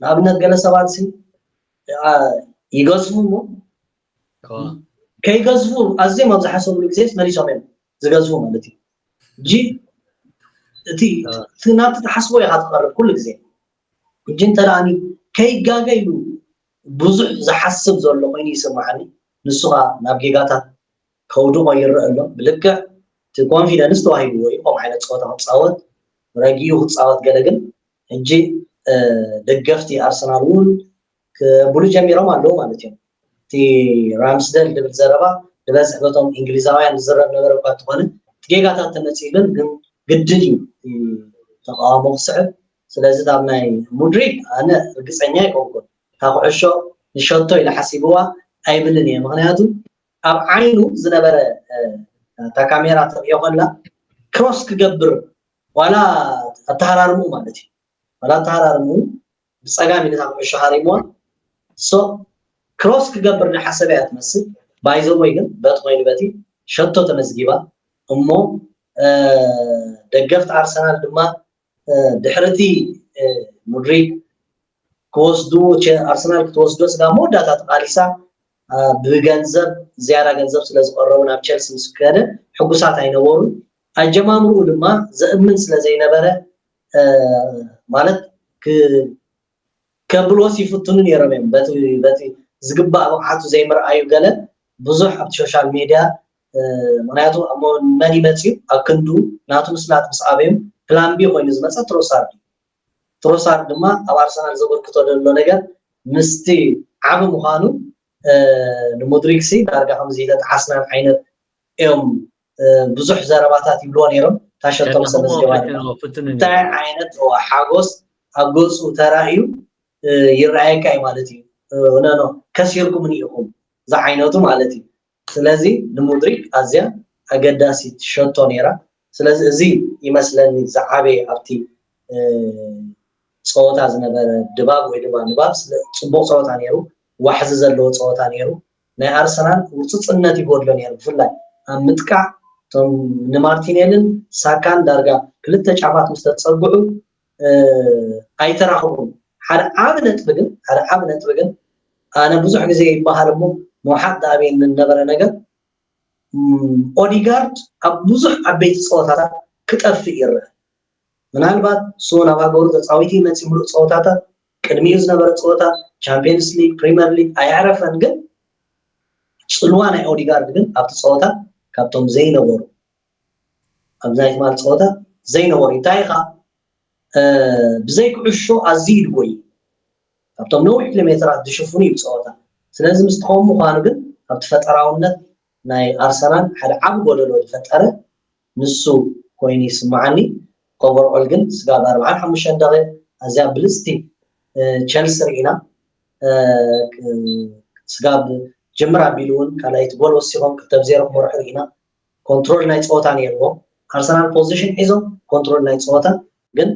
ንኣብነት ገለ ሰባት ሲ ይገዝፉ እሞ ከይገዝፉ ኣዝዮም ኣብ ዝሓሰብሉ ግዜ መሊሶም እዮም ዝገዝፉ ማለት እዩ። ጂ እቲ ናብቲ ትሓስቦ ኢኻ ትቐርብ ኩሉ ግዜ። ሕጂ እንተ ደኣኒ ከይጋገ ኢሉ ብዙሕ ዝሓስብ ዘሎ ኮይኑ ይስምዓኒ። ንሱ ኸዓ ናብ ጌጋታት ከውድቖ ይረአ ኣሎ። ብልክዕ እቲ ኮንፊደንስ ተዋሂብዎ እዩ ከምኡ ዓይነት ፀወታ ክፃወት፣ ረጊኡ ክፃወት። ገለ ግን ሕጂ ደገፍቲ ኣርሰናል እውን ክብሉ ጀሚሮም ኣለዉ ማለት እዮም። እቲ ራምስደል ዝብል ዘረባ ዝበዝሕ በቶም እንግሊዛውያን ዝዝረብ ነበረ እኳ እንተኾነ እቲ ጌጋታት ተመፂኡ ግን ግን ግድን እዩ ተቃውሞ ክስዕብ። ስለዚ ካብ ናይ ሙድሪክ ኣነ ርግፀኛ ኣይኮንኩን። እታ ኩዕሾ ንሸቶ ኢለ ሓሲብዋ ኣይብልን እየ። ምክንያቱ ኣብ ዓይኑ ዝነበረ እታ ካሜራ ትርእዮ ከላ ክሮስ ክገብር ዋላ ኣተሃራርምኡ ማለት እዩ ዋላ ኣተሃራርምኡ ብፀጋም ኢሉ እታ ኩዕሾ ሃሪምዋ። ሶ ክሮስ ክገብር ዝሓሰበ እያ ትመስል። ባይዘወይ ግን በቲ ኮይኑ በቲ ሸቶ ተመዝጊባ እሞ ደገፍቲ ኣርሰናል ድማ ድሕሪ እቲ ሙድሪክ ክወስዱ ኣርሰናል ክትወስዶ ስጋብ መወዳእታ ተቃሊሳ ብገንዘብ ዝያዳ ገንዘብ ስለ ዝቀረቡ ናብ ቸልሲ ምስ ከደ ሕጉሳት ኣይነበሩን። ኣጀማምርኡ ድማ ዘእምን ስለ ዘይነበረ ማለት ከብልዎስ ይፍትኑ ነይሮም እዮም በቲ ዝግባእ ብቕዓቱ ዘይምርኣዩ ገለ ብዙሕ ኣብቲ ሶሻል ሜድያ ምክንያቱ መን ይመፅዩ ኣብ ክንዱ ናቱ ምስላት ምስ ኣበዮም ፕላን ቢ ኮይኑ ዝመፀ ትሮሳርድ እዩ። ትሮሳርድ ድማ ኣብ ኣርሰናል ዘበርክቶ ዘሎ ነገር ምስቲ ዓቢ ምዃኑ ንሙድሪክ ሲ ዳርጋ ከምዚ ተጣዓስናን ዓይነት እዮም ብዙሕ ዘረባታት ይብልዎ ነይሮም። እታ ሸቶ ምስ ተመዝገባ እንታይ ዓይነት ሓጎስ ኣብ ገፁ ተራእዩ ይረኣየካ እዩ ማለት እዩ። ኖ ኖ ከሲርኩም ኢኹም ዝዓይነቱ ማለት እዩ። ስለዚ ንሙድሪክ ኣዝያ ኣገዳሲት ሸቶ ነይራ። ስለዚ እዚ ይመስለኒ ዝዓበየ ኣብቲ ፀወታ ዝነበረ ድባብ ወይ ድማ ንባብ። ጽቡቕ ፀወታ ነይሩ፣ ዋሕዚ ዘለዎ ፀወታ ነይሩ። ናይ ኣርሰናል ውፅፅነት ይጎድሎ ነይሩ። ብፍላይ ኣብ ምጥቃዕ እቶም ንማርቲኔልን ሳካን ዳርጋ ክልተ ጫፋት ምስ ተፀግዑ ኣይተራኽቡን። ሓደ ዓቢ ነጥቢ ግን ሓደ ዓቢ ነጥቢ ግን ኣነ ብዙሕ ግዜ ይበሃል እሞ መውሓጥ ዝኣበየኒ ዝነበረ ነገር ኦዲጋርድ ኣብ ብዙሕ ዓበይቲ ፀወታታት ክጠፍእ ይረአ። ምናልባት እሱ ናብ ሃገሩ ተፃዊቱ ይመፅእ ምሉእ ፀወታታት ቅድሚኡ ዝነበረ ፀወታ ቻምፒየንስ ሊግ ፕሪምየር ሊግ ኣየዕረፈን። ግን ፅልዋ ናይ ኦዲጋርድ ግን ኣብቲ ፀወታ ካብቶም ዘይነበሩ ኣብዚ ናይ ትማሊ ፀወታ ዘይነበሩ እንታይ ኢኻ ብዘይ ኩዕሾ ኣዝዩ ይድጎ እዩ። ካብቶም ነዊሕ ኪሎ ሜትራት ዝሽፍኑ እዩ ፀወታ። ስለዚ ምስ ትኸውን ምዃኑ ግን ኣብቲ ፈጠራውነት ናይ ኣርሰናል ሓደ ዓቢ ጎደሎ ዝፈጠረ ንሱ ኮይኑ ይስምዓኒ። ኦቨርኦል ግን ስጋብ ኣርብዓን ሓሙሽተን ደቂቕ ኣዝያ ብልፅቲ ቸልሲ ርኢና። ስጋብ ጅምር ኣቢሉ እውን ካልኣይቲ ጎል ወሲኾም ክልተ ብ ዜሮ ክመርሑ ርኢና። ኮንትሮል ናይ ፀወታ ነይርዎ። ኣርሰናል ፖዚሽን ሒዞም ኮንትሮል ናይ ፀወታ ግን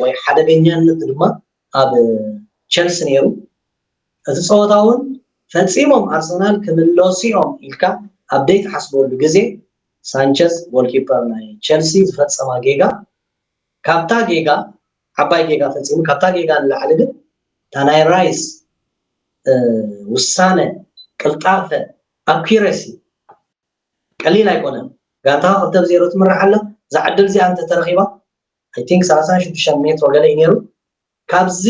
ወይ ሓደገኛነት ድማ ኣብ ቸልሲ ነይሩ። እቲ ፀወታ እውን ፈፂሞም ኣርሰናል ክምለሱ እዮም ኢልካ ኣብ ዘይትሓስበሉ ግዜ ሳንቸዝ ጎልኪፐር ናይ ቸልሲ ዝፈፀማ ጌጋ፣ ካብታ ጌጋ ዓባይ ጌጋ ፈፂሙ፣ ካብታ ጌጋ ንላዕሊ ግን እታ ናይ ራይስ ውሳነ፣ ቅልጣፈ፣ ኣኩረሲ ቀሊል ኣይኮነን። ጋንታኻ ክልተ ብ ዜሮ ትምራሕ ኣላ። እዛ ዕድል እዚኣ እንተተረኺባ፣ ኣይ ቲንክ ሰላሳ ሽዱሽተ ሜትሮ ገለ እዩ ነይሩ። ካብዚ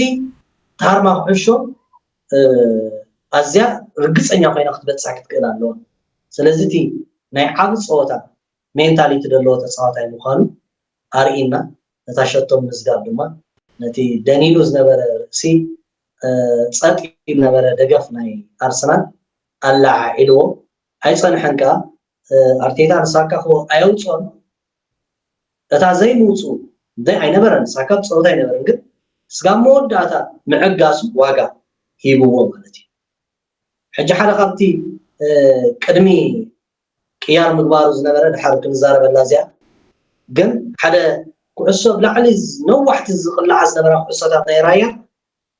ታርማ ኩዕሾ ኣዝያ ርግፀኛ ኮይና ክትበፅሕ ክትክእል ኣለዋ። ስለዚ እቲ ናይ ዓብ ፀወታ ሜንታሊቲ ዘለዎ ተፃዋታይ ምዃኑ ኣርእና። ነታ ሸቶ ምዝጋብ ድማ ነቲ ደኒኑ ዝነበረ ርእሲ፣ ጸጥ ኢሉ ነበረ ደገፍ ናይ ኣርሰናል ኣላዓዒልዎ። ኣይጸንሐን ከኣ። ኣርቴታ ንሳካ ክቦ ኣየውፅኦን። እታ ዘይምውፅኡ እንታይ ኣይነበረን። ሳካ ብፀወታ ኣይነበረን፣ ግን ስጋብ መወዳእታ ምዕጋሱ ዋጋ ሂብዎ ማለት እዩ። ሕጂ ሓደ ካብቲ ቅድሚ ቅያር ምግባሩ ዝነበረ፣ ድሓር ክንዛረበላ እዚኣ፣ ግን ሓደ ኩዕሶ ብላዕሊ ነዋሕቲ ዝቕልዓ ዝነበራ ኩዕሶታት ናይ ራያ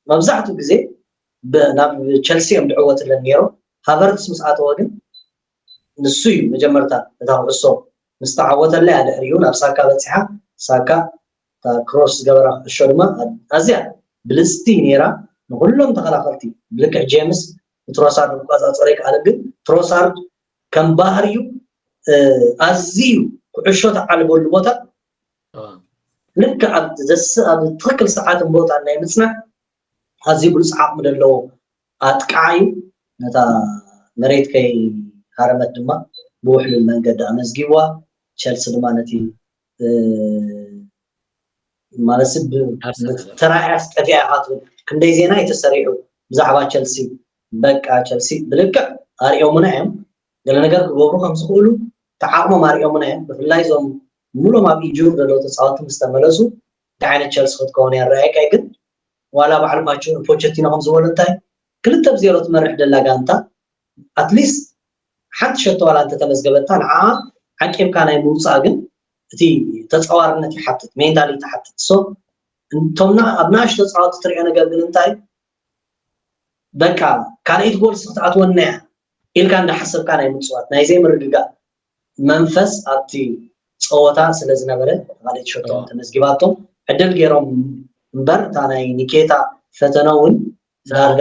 መብዛሕትኡ ግዜ ናብ ቸልሲ እዮም ድዕወትለን ነይሮም። ሃቨርትስ ምስ ኣተወ ግን ንሱ እዩ መጀመርታ እታ ኩዕሶ ምስ ተዓወተላ እያ ድሕሪኡ ናብ ሳካ በፂሓ። ሳካ እታ ክሮስ ዝገበራ ኩዕሾ ድማ ኣዝያ ብልፅቲ ነይራ። ንኩሎም ተኸላኸልቲ ብልክዕ ጄምስ ንትሮሳርድ ክቆፃፀሮ ይከኣል፣ ግን ትሮሳርድ ከም ባህሪኡ ኣዝዩ ኩዕሾ ተዓልበሉ ቦታ ልክዕ ኣብ ትክክል ሰዓትን ቦታን ናይ ምፅናሕ ኣዝዩ ብሉፅ ዓቕሚ ዘለዎ ኣጥቃዓይ እዩ። ነታ መሬት ከይሃረመት ድማ ብውሕሉል መንገዲ ኣመዝጊብዋ። ቸልሲ ድማ ነቲ ማለት ተራእያ ስጠፊያ ኢኻ ትብል። ክንደይ ዜና እዩ ተሰሪዑ ብዛዕባ ቸልሲ። በቃ ቸልሲ ብልክዕ ኣርእዮምና እዮም። ገለ ነገር ክገብሩ ከም ዝኽእሉ ተዓቕሞም ኣርእዮምና እዮም። ብፍላይ እዞም ሙሉኦም ኣብ ኢንጁር ዘለዉ ተፃወትቲ ምስ ተመለሱ እንታይ ዓይነት ቸልሲ ክትከውን እያ ረኣየካ። ግን ዋላ ባዕሉ ፓቸ-፣ ፖቸቲኖ ከም ዝበሎ እንታይ ክልተ ብ ዜሮ ትመርሕ ደላ ጋንታ ኣትሊስት ሓንቲ ሸቶ ዋላ እንተተመዝገበታ ንዓ ዓቂብካ ናይ ምውፃእ ግን እቲ ተፃዋርነት ይሓትት፣ ሜንታሊቲ ይሓትት። ሶ እቶም ኣብ ንኣሽቶ ተፃወትቲ ትሪኦ ነገር ግን እንታይ በቃ ካልኣይቲ ጎል ክትኣትወና እያ ኢልካ እንዳሓሰብካ ናይ ምፅዋት ናይ ዘይምርግጋእ መንፈስ ኣብቲ ፀወታ ስለ ዝነበረ ካልኣይቲ ሸቶም ተመዝጊባቶም ዕድል ገይሮም እምበር እታ ናይ ኒኬታ ፈተነ እውን ዳርጋ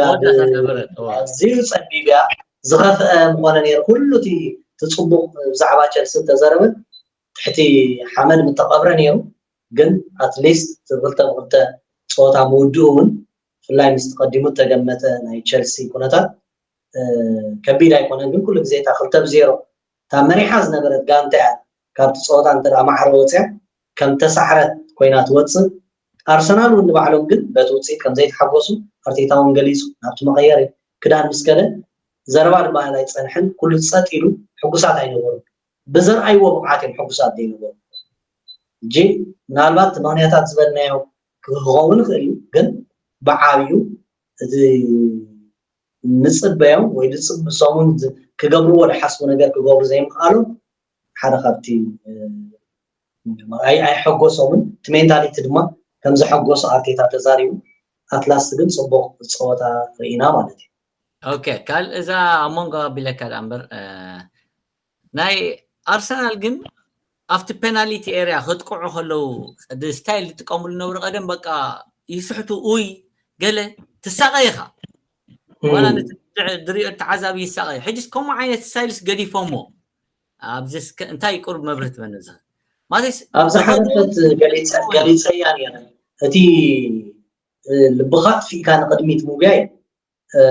ኣዝዩ ፀቢብ እያ። ዝኸፍአ ምኾነ ነይሩ። ኩሉ እቲ እቲ ፅቡቕ ብዛዕባ ቸልሲ ተዘረበ ትሕቲ ሓመድ ምተቐብረ ነይሩ። ግን ኣትሊስት እቲ ክልተ ብክልተ ፀወታ ምውድኡ እውን ብፍላይ ምስ ተቐዲሙ እተገመተ ናይ ቸልሲ ኩነታት ከቢድ ኣይኮነን። ግን ኩሉ ግዜ እታ ክልተ ብ ዜሮ እታ መሪሓ ዝነበረት ጋንታ እያ ካብቲ ፀወታ እንተ ደኣ ማዕረ ወፅያ ከም ተሳዕረት ኮይና ትወፅእ። ኣርሰናል እውን ንባዕሎም ግን በቲ ውፅኢት ከም ዘይተሓጎሱ ኣርቴታ እውን ገሊፁ። ናብቲ መቐየሪ ክዳን ምስ ከደ ዘረባ ድማ ኣይፀንሐን። ኩሉ ጸጥ ኢሉ ሕጉሳት ኣይነበሩን። ብዘርኣይዎ ብቕዓት እዮም ሕጉሳት ዘይነበሩ። ሕጂ ምናልባት እቲ ምኽንያታት ዝበልናዮ ክኸውን ይኽእል እዩ፣ ግን ብዓብዩ እቲ ንጽበዮም ወይ ዝጽብ-፣ ሰሙን ዝ-፣ ክገብርዎ ዝሓስቡ ነገር ክገብሩ ዘይምኽኣሎም ሓደ ካብቲ፣ እ፣ ኣይ-፣ ኣይሐጎሶምን። እቲ ሜንታሊቲ ድማ ከም ዘሐጎሶ ኣርቴታ ተዛሪቡ። ኣትላስት ግን ጽቡቕ ጸወታ ርኢና ማለት እዩ። ኦኬ፣ ካልእ እዛ ኣብ መንጎ ኣቢለካ ደኣ እምበር፣ እ፣ ናይ ኣርሰናል ግን ኣብቲ ፔናልቲ ኤርያ ከጥቅዑ ከለዉ፣ እቲ ስታይል ዝጥቀምሉ ዝነበሩ ቀደም በቃ ይስሕቱ፣ ኡይ፣ ገለ ትሳቐ ኢኻ። ዋላ እም። ነቲ ዝሪኦ ተዓዛቢ ይሳቐ። ሕጅስ ከምኡ ዓይነት ስታይልስ ገዲፎሞ። ኣብዚ እስከ እንታይ ቁሩብ መብርሂ ትበኒ እዛ። ማለትስ ኣብ ዝሓለፈት ገሊጸ-፣ ገሊጸያ ነይረ። እቲ፣ እ፣ ልብኻ ኣጥፊእካ ንቕድሚት ምጉያይ፣ እ፣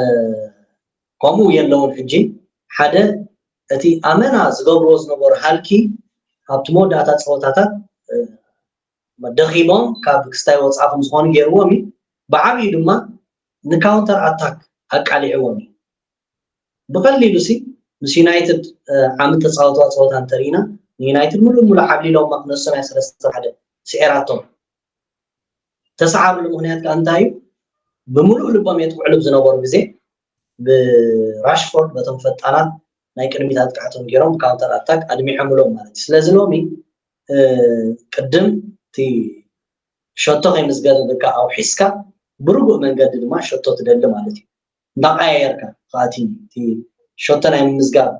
ከምኡ የለውን። ሕጂ ሓደ እቲ ኣመና ዝገብርዎ ዝነበሩ ሃልኪ ኣብቲ መወዳእታ ጸወታታት፣ እ፣ ደኺሞም ካብ ክስታይ ወጻኢ ከም ዝኾኑ ገይርዎም እዩ። ብዓብዩ ድማ ንካውንተር ኣታክ ኣቃሊዕዎም እዩ። ብቐሊሉ ሲ ምስ ዩናይትድ፣ እ፣ ዓመት ተጻወትዋ ጸወታ እንተሪኢና ንዩናይትድ ሙሉእ ሙሉእ ዓብሊሎማ ክነሱ ናይ ሰለስተ ሓደ ስዒራቶም። ተሰዓርሉ ምኽንያት ከኣ እንታይ እዩ? ብምሉእ ልቦም የጥቅዕሉ ዝነበሩ ግዜ ብራሽፎርድ በቶም ፈጣናት ናይ ቅድሚት ኣጥቃዕቶም ገይሮም ካውንተር ኣታክ ኣድሚዖምሎም ማለት እዩ። ስለዚ ሎሚ ቅድም እቲ ሸቶ ከይምዝገብልካ ኣውሒስካ ብርጉእ መንገዲ ድማ ሸቶ ትደሊ ማለት እዩ። እንዳቀያየርካ ከኣቲ እቲ ሸቶ ናይ ምምዝጋብ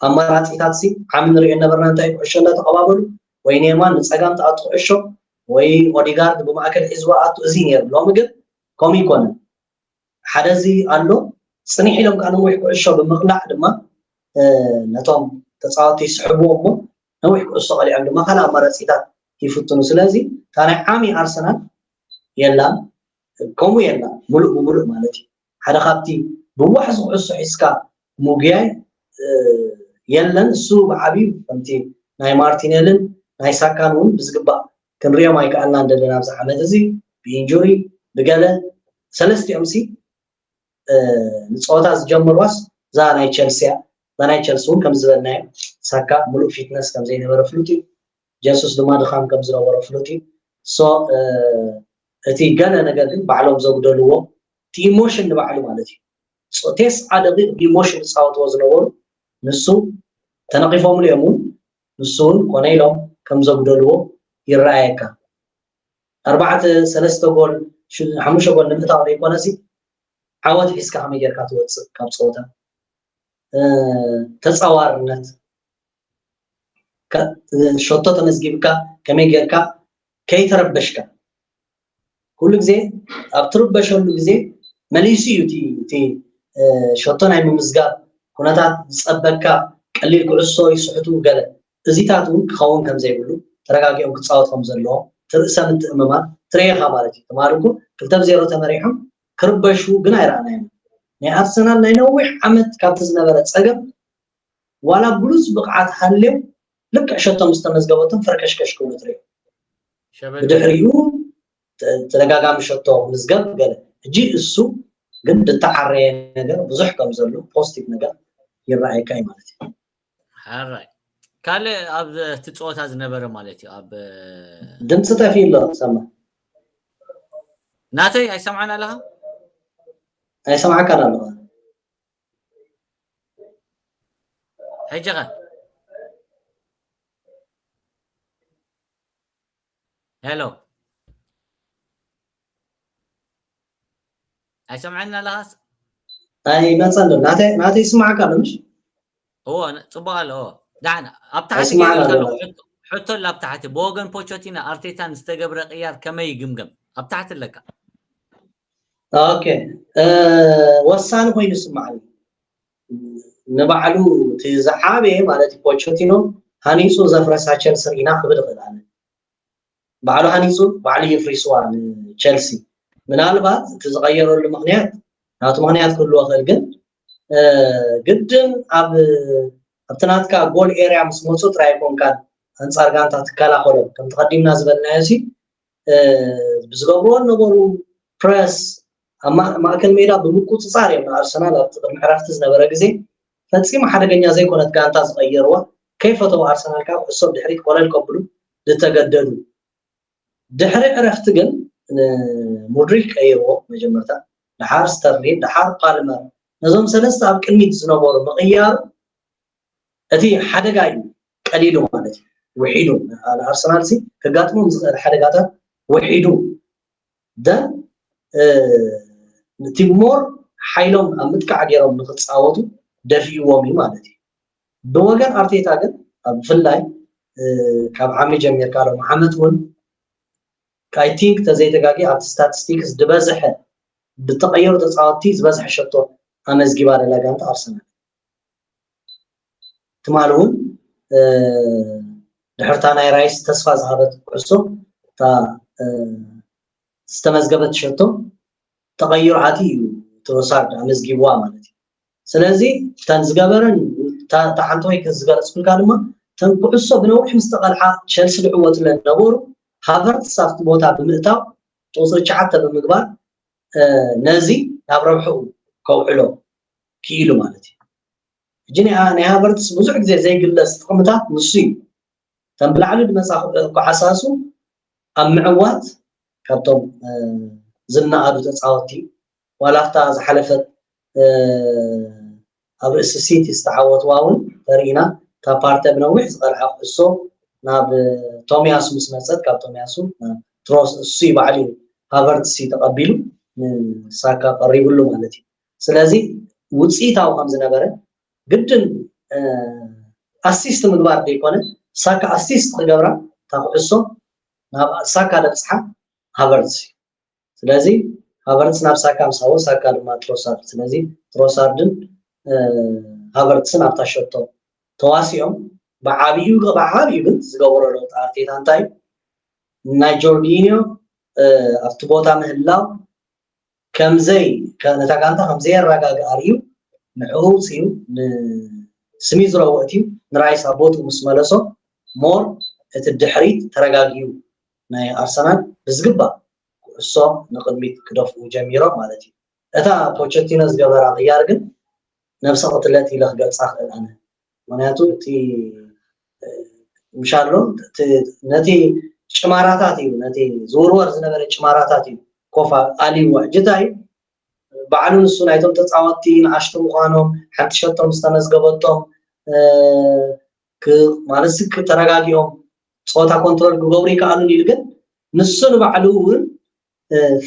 ኣማራፂታት ሲ ዓሚ ንሪኦ ነበርና። እንታይ ኩዕሾ እንዳተቐባበሉ ወይ ንየማን ንፀጋም ተኣቱ ኩዕሾ ወይ ኦዲጋርድ ብማእከል ሒዝዋ ኣቱ እዚ ነይሩ። ሎሚ ግን ከምኡ ይኮነ። ሓደ እዚ ኣሎ። ፅንሕ ኢሎም ከዓ ነዊሕ ኩዕሾ ብምቕላዕ ድማ ነቶም ተፃወቲ ይስሕብዎ እሞ ነዊሕ ኩዕሶ ቀሊዖም ድማ ካልእ ኣማራፂታት ይፍትኑ። ስለዚ እታ ናይ ዓሚ ኣርሰናል የላን፣ ከምኡ የላን፣ ሙሉእ ብሙሉእ ማለት እዩ። ሓደ ካብቲ ብዋሕ ዝኩዕሶ ሒዝካ ምጉያይ የለን። እሱ ብዓብዩ ከምቲ ናይ ማርቲኔልን ናይ ሳካን እውን ብዝግባእ ክንሪኦም ኣይከኣልናን ዘለና ኣብዚ ዓመት እዚ ብኢንጁሪ ብገለ ሰለስቲኦም ሲ ንፀወታ ዝጀመርዋስ እዛ ናይ ቸልሲ እያ። እዛ ናይ ቸልሲ እውን ከም ዝበልናዮ ሳካ ሙሉእ ፊትነስ ከም ዘይነበረ ፍሉጥ እዩ። ጀሱስ ድማ ድኻም ከም ዝነበሮ ፍሉጥ እዩ። ሶ እቲ ገለ ነገር ግን ባዕሎም ዘጉደልዎ እቲ ኢሞሽን ንባዕሉ ማለት እዩ። ሶ ቴስዓ ደቂቕ ብኢሞሽን ዝፃወትዎ ዝነበሩ ንሱ ተነቂፎምሉ እዮም። እውን ንሱ እውን ኮነ ኢሎም ከም ዘጉደልዎ ይረኣየካ። ኣርባዕተ ሰለስተ ጎል ሓሙሽተ ጎል ንምእታው ዘይኮነሲ ዓወት ሒዝካ ከመይ ጌርካ ትወፅእ ካብ ፀወታ ተፃዋርነት ሸቶ ተመዝጊብካ ከመይ ጌርካ ከይተረበሽካ ኩሉ ግዜ ኣብ ትርበሸሉ ግዜ መሊሱ እዩ እቲ ሸቶ ናይ ምምዝጋብ ኩነታት ዝፀበካ ቀሊል ኩዕሶ ይስሕቱ ገለ እዚታት እውን ክኸውን ከም ዘይብሉ ተረጋጊኦም ክፃወት ከም ዘለዎም ትርእሰ ምትእምማን ትርእኻ ማለት እዩ። ትማሊ እኮ ክልተ ብዜሮ ተመሪሖም ክርበሹ ግን ኣይረኣናዮም። ናይ ኣርሰናል ናይ ነዊሕ ዓመት ካብቲ ዝነበረ ፀገም ዋላ ብሉፅ ብቕዓት ሃልዮም ልክዕ ሸቶ ምስ ተመዝገበቶም ፈርከሽከሽ ክብሉ ትርእዮም። ብድሕሪኡ ተደጋጋሚ ሸቶ ምዝገብ ገለ ሕጂ እሱ ግን ዝተዓረየ ነገር ብዙሕ ከም ዘሎ ፖዚቲቭ ነገር ይረኣየካ እዩ ማለት እዩ። ሓራይ ካልእ ኣብ እቲ ፀወታ ዝነበረ ማለት እዩ ኣብ ድምፂ ጠፊኡ ኣሎ ሰማ ናተይ ኣይሰምዓን ኣለኻ ኣይሰማዕካን ኣለኻ ሕጂ ኸ ሄሎ ኣይሰምዐን ኣለኻስ ኣይመፀን ናተይ ናተይ ይስማዓካ ኣሎ ምሽ እዎ ጽቡቅ ኣሎ እዎ ዳሕና ኣብ ታሕቲ ገይርካ ሕቶ ኣብ ታሕቲ ብወገን ፖቾቲና ኣርቴታን ዝተገብረ ቅያር ከመይ ይግምገም ኣብ ታሕቲ ኣለካ ኦኬ ወሳኒ ኮይኑ ይስማዓኒ ንባዕሉ እቲ ዝዓበየ ማለት ፖቾቲኖ ሃኒፁ ዘፍረሳ ቸልሲ ርኢና ክብል ይኽእል ኣነ ባዕሉ ሃኒፁ ባዕሉ የፍሪስዋ ንቸልሲ ምናልባት እቲ ዝቀየረሉ ምክንያት ናቱ ምክንያት ክህልዎ ክእል ግን ግድን ኣብ ኣብቲ ናትካ ጎል ኤርያ ምስ መፁ ጥራይ ኣይኮንካን ኣንፃር ጋንታ ትከላኸሎም ከም ተቀዲምና ዝበልናዮ ሲ ብዝገብርዎ ነበሩ ፕረስ ኣብ ማእከል ሜዳ ብምቁፅፃር እዮም ንኣርሰናል ኣብቲ ቅድሚ ዕረፍቲ ዝነበረ ግዜ ፈፂሙ ሓደገኛ ዘይኮነት ጋንታ ዝቀየርዋ ከይፈተው ኣርሰናል ካብ ኩዕሶ ድሕሪት ኮለል ከብሉ ዝተገደዱ ድሕሪ ዕረፍቲ ግን ሙድሪክ ቀይርዎ መጀመርታ ድሓር ስተርሊን ድሓር ፓልመር ነዞም ሰለስተ ኣብ ቅድሚት ዝነበሩ ምቕያሩ እቲ ሓደጋ እዩ ቀሊሉ ማለት እዩ ውሒዱ ንኣርሰናል ሲ ከጋጥሞም ዝኽእል ሓደጋታት ውሒዱ ደን እቲ ሞር ሓይሎም ኣብ ምጥቃዕ ገይሮም ንክፃወቱ ደፊእዎም እዩ ማለት እዩ ብወገን ኣርቴታ ግን ኣብ ብፍላይ ካብ ዓሚ ጀሚርካ ሎም ዓመት እውን I think ተዘይተጋጊ ኣብቲ ስታቲስቲክስ ዝበዝሐ ብተቀየሩ ተፃወትቲ ዝበዝሐ ሸቶ ኣመዝጊባ ደላ ጋንታ ኣርሰናል ትማሊ እውን ድሕርታ ናይ ራይስ ተስፋ ዝሃበት ኩዕሶ እታ ዝተመዝገበት ሸቶ ተቐይሩ ኣትዩ እዩ ትሮሳርድ ኣመዝጊብዋ ማለት እዩ ስለዚ እተን ዝገበረን እታ ሓንቲ ወይ ዝገለፅኩልካ ድማ እተን ኩዕሶ ብነዊሕ ምስ ተቐልዓ ቸልሲ ዝዕወትለን ነበሩ ሃቨርትስ ኣብቲ ቦታ ብምእታው ቁፅሪ ትሽዓተ ብምግባር ነዚ ናብ ረብሕኡ ከውዕሎ ክኢሉ ማለት እዩ ሕጂ ናይ ሃቨርትስ ብዙሕ ግዜ ዘይግለፅ ጥቕምታት ንሱ እዩ ከም ብላዕሊ ዝመፃ ኩዓሳሱ ኣብ ምዕዋት ካብቶም ዝነኣዱ ተፃወትቲ ዋላ ኣብታ ዝሓለፈት ኣብ ርእሲ ሲቲ ዝተዓወትዋ እውን ተርኢና እታ ፓርተ ብነዊሕ ዝቐርዐ ክእሶ ናብ ቶሚያሱ ምስ መፀት ካብ ቶሚያሱ ትሮስ እሱ ባዕሉ ሃቨርትሲ ተቐቢሉ ንሳካ ቀሪብሉ ማለት እዩ። ስለዚ ውፅኢታዊ ከም ዝነበረ ግድን ኣሲስት ምግባር ዘይኮነ ሳካ ኣሲስት ክገብራ እታ ክዕሶ ናብ ሳካ ደብፅሓ ሃቨርትስ እዩ። ስለዚ ሃቨርትስ ናብ ሳካ ምስ ሃቦ ሳካ ድማ ትሮሳርድ ስለዚ ትሮሳርድን ሃቨርትስን ኣብታ ሸቶ ተዋሲኦም ብዓብዩ ብዓብዩ ግን ዝገበሮ ለውጢ ኣርቴታ እንታይ ናይ ጆርጂኒዮ ኣብቲ ቦታ ምህላው ከምዘይ ነታ ጋንታ ከምዘየረጋግእ ኣርእዩ ንዕኡ ውፅኡ ንስሚዝ ሮ ወእትዩ ንራይስ ኣብ ቦትኡ ምስ መለሶ ሞር እቲ ድሕሪት ተረጋጊኡ ናይ ኣርሰናል ብዝግባእ ኩዕሶ ንቕድሚት ክደፍኡ ጀሚሮም ማለት እዩ። እታ ፖቸቲኖ ዝገበራ ቅያር ግን ነብሰ ቅትለት ኢለ ክገልፃ ክእል ኣነ። ምክንያቱ እቲ ምሻሎ ነቲ ጭማራታት እዩ ነቲ ዝውርወር ዝነበረ ጭማራታት እዩ ኮፋ ኣልይዎ ሕጂ እንታይ እዩ ባዕሉ ንሱ ናይቶም ተፃወትቲ ንኣሽቱ ምዃኖም ሓንቲ ሸቶም ዝተመዝገበቶም ማለት ተረጋጊኦም ፀወታ ኮንትሮል ክገብሩ ይከኣሉን ኢሉ ግን ንሱ ንባዕሉ እውን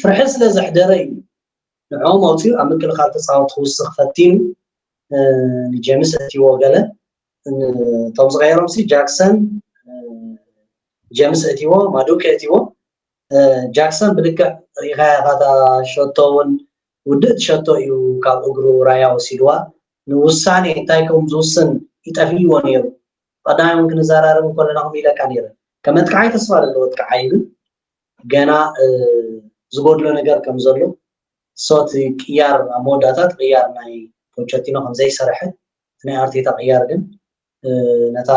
ፍርሒ ስለ ዘሕደረ እዩ ንዕኦም ኣውፅኡ ኣብ ምክልኻል ተፃወቲ ክውስኽ ፈቲኑ ንጀምስ እቲዎ ገለ እቶም ዝቀየሮም ሲ ጃክሰን ጀምስ እቲዎ ማዱከ እቲዎ ጃክሰን ብልክዕ ሪኢኻ ኢኻ እታ ሸቶ እውን ውድእቲ ሸቶ እዩ ካብ እግሩ ራያ ወሲድዋ ንውሳኔ እንታይ ከም ዝውስን ይጠፍእዎ ነይሩ ቀዳማይ እውን ክንዘራረብ እንከለና ከም ኢለካ ነይረ ከመጥቃዓይ ተስፋ ዘለዎ ጥቃዓይ ግን ገና ዝጎድሎ ነገር ከም ዘሎ ሶ እቲ ቅያር ኣብ መወዳእታ እቲ ቅያር ናይ ፖቸቲኖ ከም ዘይሰርሐ እቲ ናይ ኣርቴታ ቅያር ግን ነታ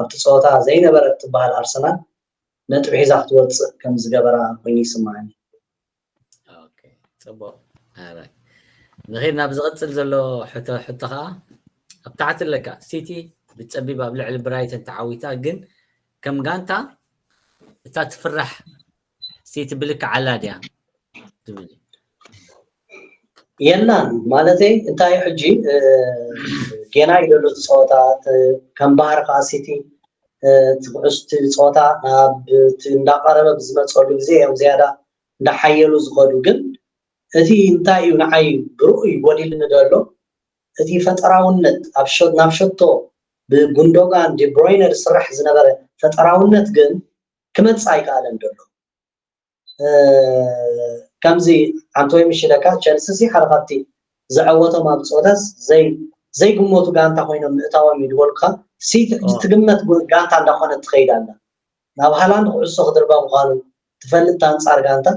ኣብቲ ፀወታ ዘይነበረት ትበሃል ኣርሰናል ነጥቢ ሒዛ ክትወፅእ ከም ዝገበራ ኮይኑ ይስማዓኒ። ፅቡቅ ንኸይድ ናብ ዝቕፅል ዘሎ ሕቶ ከዓ ኣብ ታሕቲ ኣለካ ሲቲ ብፀቢብ ኣብ ልዕሊ ብራይተን ተዓዊታ ግን ከም ጋንታ እታ ትፍራሕ ሲቲ ብልክዕ ኣላ ድያ ትብል የላን ማለተይ እንታይ ሕጂ ጌና እዩ ዘሎ እቲ ፀወታ ከም ባህሪ ከዓ ሲቲ ትኩዕስቲ ፀወታ ናብ እንዳቀረበ ብዝመፀሉ ግዜ እዮም ዝያዳ እንዳሓየሉ ዝኸዱ ግን እቲ እንታይ እዩ ንዓይ ብርኡ እዩ ጎዲልኒ ዘሎ እቲ ፈጠራውነት ናብ ሸቶ ብጉንዶጋን ዲብሮይነ ዝስራሕ ዝነበረ ፈጠራውነት ግን ክመፅእ ኣይከኣለን ዘሎ ከምዚ ኣንቶይ ምሽለካ ቸልሲ ሲ ሓደ ካብቲ ዘዐወቶም ኣብ ፀወታስ ዘይግመቱ ጋንታ ኮይኖም ምእታዎም እዩ ዝበልኩካ ሲቲ ትግመት ጋንታ እንዳኮነት ትኸይድ ኣላ ናብ ሃላንድ ኩዕሶ ክድርባ ምኳኑ ትፈልጥ ኣንፃር ጋንታ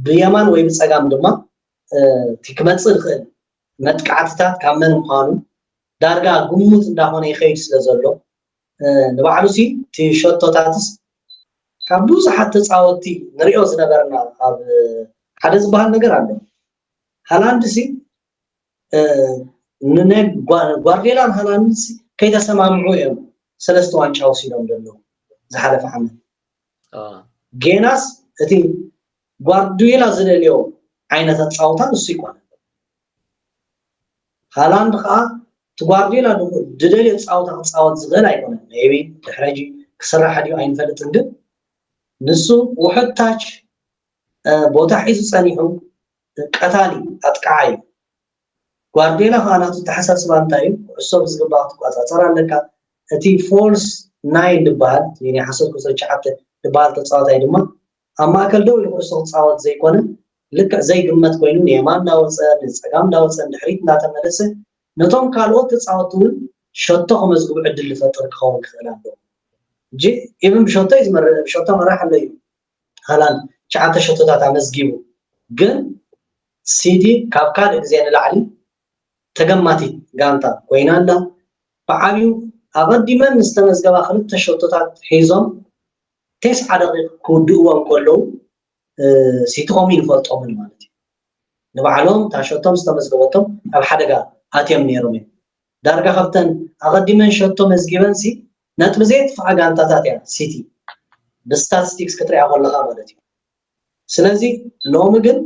ብየማን ወይ ብፀጋም ድማ እቲ ክመፅእ ዝኽእል መጥቃዕትታት ካብ መን ምኳኑ ዳርጋ ግሙት እንዳኾነ ይኸይድ ስለ ዘሎ ንባዕሉ ሲ እቲ ሸቶታትስ ካብ ብዙሓት ተፃወትቲ ንሪኦ ዝነበርና ኣብ ሓደ ዝበሃል ነገር ኣሎ ሃላንድ ሲ ንጓርዴላን ሃላንድ ከይተሰማምዑ እዮም ሰለስተ ዋንጫ ወሲዶም ዘለዉ ዝሓለፈ ዓመት ጌናስ እቲ ጓርዲዮላ ዝደልዮ ዓይነት ኣፃውታ ንሱ ይኮነ ሃላንድ ከዓ እቲ ጓርዲዮላ ዝደልዮ ፃውታ ክፃወት ዝኽእል ኣይኮነን ቢ ድሕረጂ ክስራሕ ድዩ ኣይንፈልጥን ግን ንሱ ውሕድ ታች ቦታ ሒዙ ፀኒሑ ቀታሊ ኣጥቃዓይ እዩ ጓርዴላ ከዓ ናቱ ተሓሳስባ እንታይ እዩ ኩዕሶ ብዝግባእ ክትቆፃፀር ኣለካ እቲ ፎልስ ናይን ዝበሃል ናይ ሓሶት ቁፅሪ ትሽዓተ ዝበሃል ተፃዋታይ ድማ ኣብ ማእከል ደው ኢሉ ኩዕሶ ክፃወት ዘይኮነ ልክዕ ዘይግመት ኮይኑ ንየማን እንዳወፀ ንፀጋም እንዳወፀ ንድሕሪት እንዳተመለሰ ነቶም ካልኦት ተፃወትቲ እውን ሸቶ ከመዝግቡ ዕድል ዝፈጥር ክኸውን ክኽእል ኣለዎ ኢቨን ብሸቶ እዩ ዝመርሕ ብሸቶ መራሕ ኣሎ እዩ ሃላንድ ትሽዓተ ሸቶታት ኣመዝጊቡ ግን ሲቲ ካብ ካልእ ግዜ ንላዕሊ ተገማቲት ጋንታ ኮይና ኣላ ብዓብዩ ኣቐዲመን ዝተመዝገባ ክልተ ሸቶታት ሒዞም ተስዓ ደቂቕ ክውድእዎ እንከለዉ ሲቲ ከምኡ ይንፈልጦምን ማለት እዩ ንባዕሎም እታ ሸቶም ዝተመዝገበቶም ኣብ ሓደጋ ኣትዮም ነይሮም እዮም ዳርጋ ካብተን ኣቐዲመን ሸቶ መዝጊበን ሲ ነጥቢ ዘየጥፍኣ ጋንታታት እያ ሲቲ ብስታቲስቲክስ ክትሪኣ ከለኻ ማለት እዩ። ስለዚ ሎሚ ግን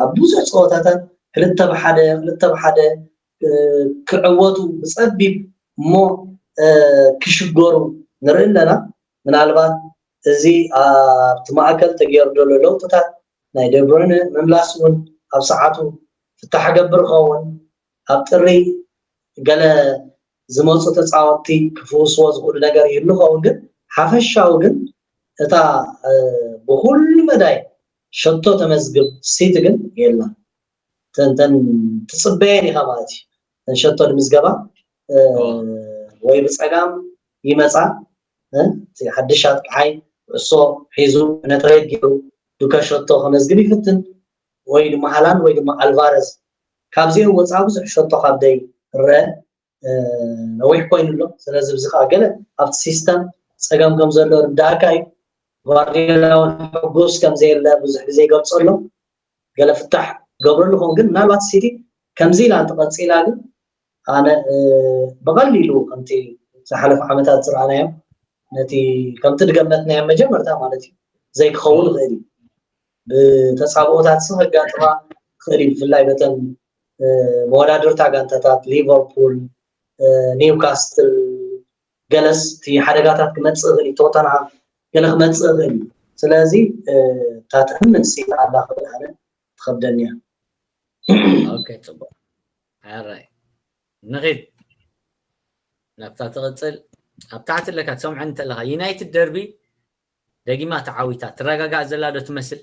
ኣብ ብዙሕ ፀወታታት ክልተ ብሓደ ክልተ ብሓደ ክዕወቱ ብፀቢብ እሞ ክሽገሩ ንርኢ ኣለና። ምናልባት እዚ ኣብቲ ማእከል ተገይሩ ዘሎ ለውጥታት ናይ ደብሮይነ ምምላስ እውን ኣብ ሰዓቱ ፍታሕ ገብር ኸውን ኣብ ጥሪ ገለ ዝመፁ ተፃወትቲ ክፍውስዎ ዝኽእሉ ነገር ይህሉ ኸውን ግን ሓፈሻዊ ግን እታ ብኩሉ መዳይ ሸቶ ተመዝግብ ሲቲ ግን የላን። ተንተን ትፅበየን ኢኻ ማለት እዩ። ተን ሸቶ ንምዝገባ ወይ ብፀጋም ይመፃ ሓድሽ ኣጥቃዓይ እሶ ሒዙ ነትሬት ገይሩ ዱከ ሸቶ ከመዝግብ ይፍትን ወይ ድማ ሃላንድ ወይ ድማ ኣልቫረዝ ካብዚኦም ወፃ ብዙሕ ሸቶ ካብ ደይ ረአ ነዊሕ ኮይኑ ኣሎ። ስለዚ ብዚ ከዓ ገለ ኣብቲ ሲስተም ፀገም ከም ዘሎ ርዳእካ እዩ። ጓርዲዮላ እውን ሕጉስ ከም ዘየለ ብዙሕ ግዜ ይገልፆ ኣሎ። ገለ ፍታሕ ገብረሉ ኸውን ግን ምናልባት ሲቲ ከምዚ ኢላ እንተቐፂላ ግን ኣነ ብቐሊሉ ከምቲ ዝሓለፉ ዓመታት ዝረኣናዮም ነቲ ከምቲ ዝገመትናዮ መጀመርታ ማለት እዩ ዘይክኸውን ይኽእል እዩ። ብተፃብኦታት ሲ ከጋጥማ ይኽእል እዩ። ብፍላይ በተን መወዳድርታ ጋንታታት ሊቨርፑል፣ ኒውካስትል ገለስ እቲ ሓደጋታት ክመፅእ ይኽእል እዩ። ቶተንሃም ገለ ክመፅእ ይኽእል እዩ። ስለዚ እታ ትእምን ሲ ኣላ ክብል ኣነ ትኸብደኒ እያ። ኦኬ ፅቡቅ ኣራይ ንኺድ ናብታ ትቕፅል ኣብ ታሕቲ ኣለካ ትሰምዐኒ እንተለካ ዩናይትድ ደርቢ ደጊማ ተዓዊታ ትረጋጋእ ዘላ ዶ ትመስል?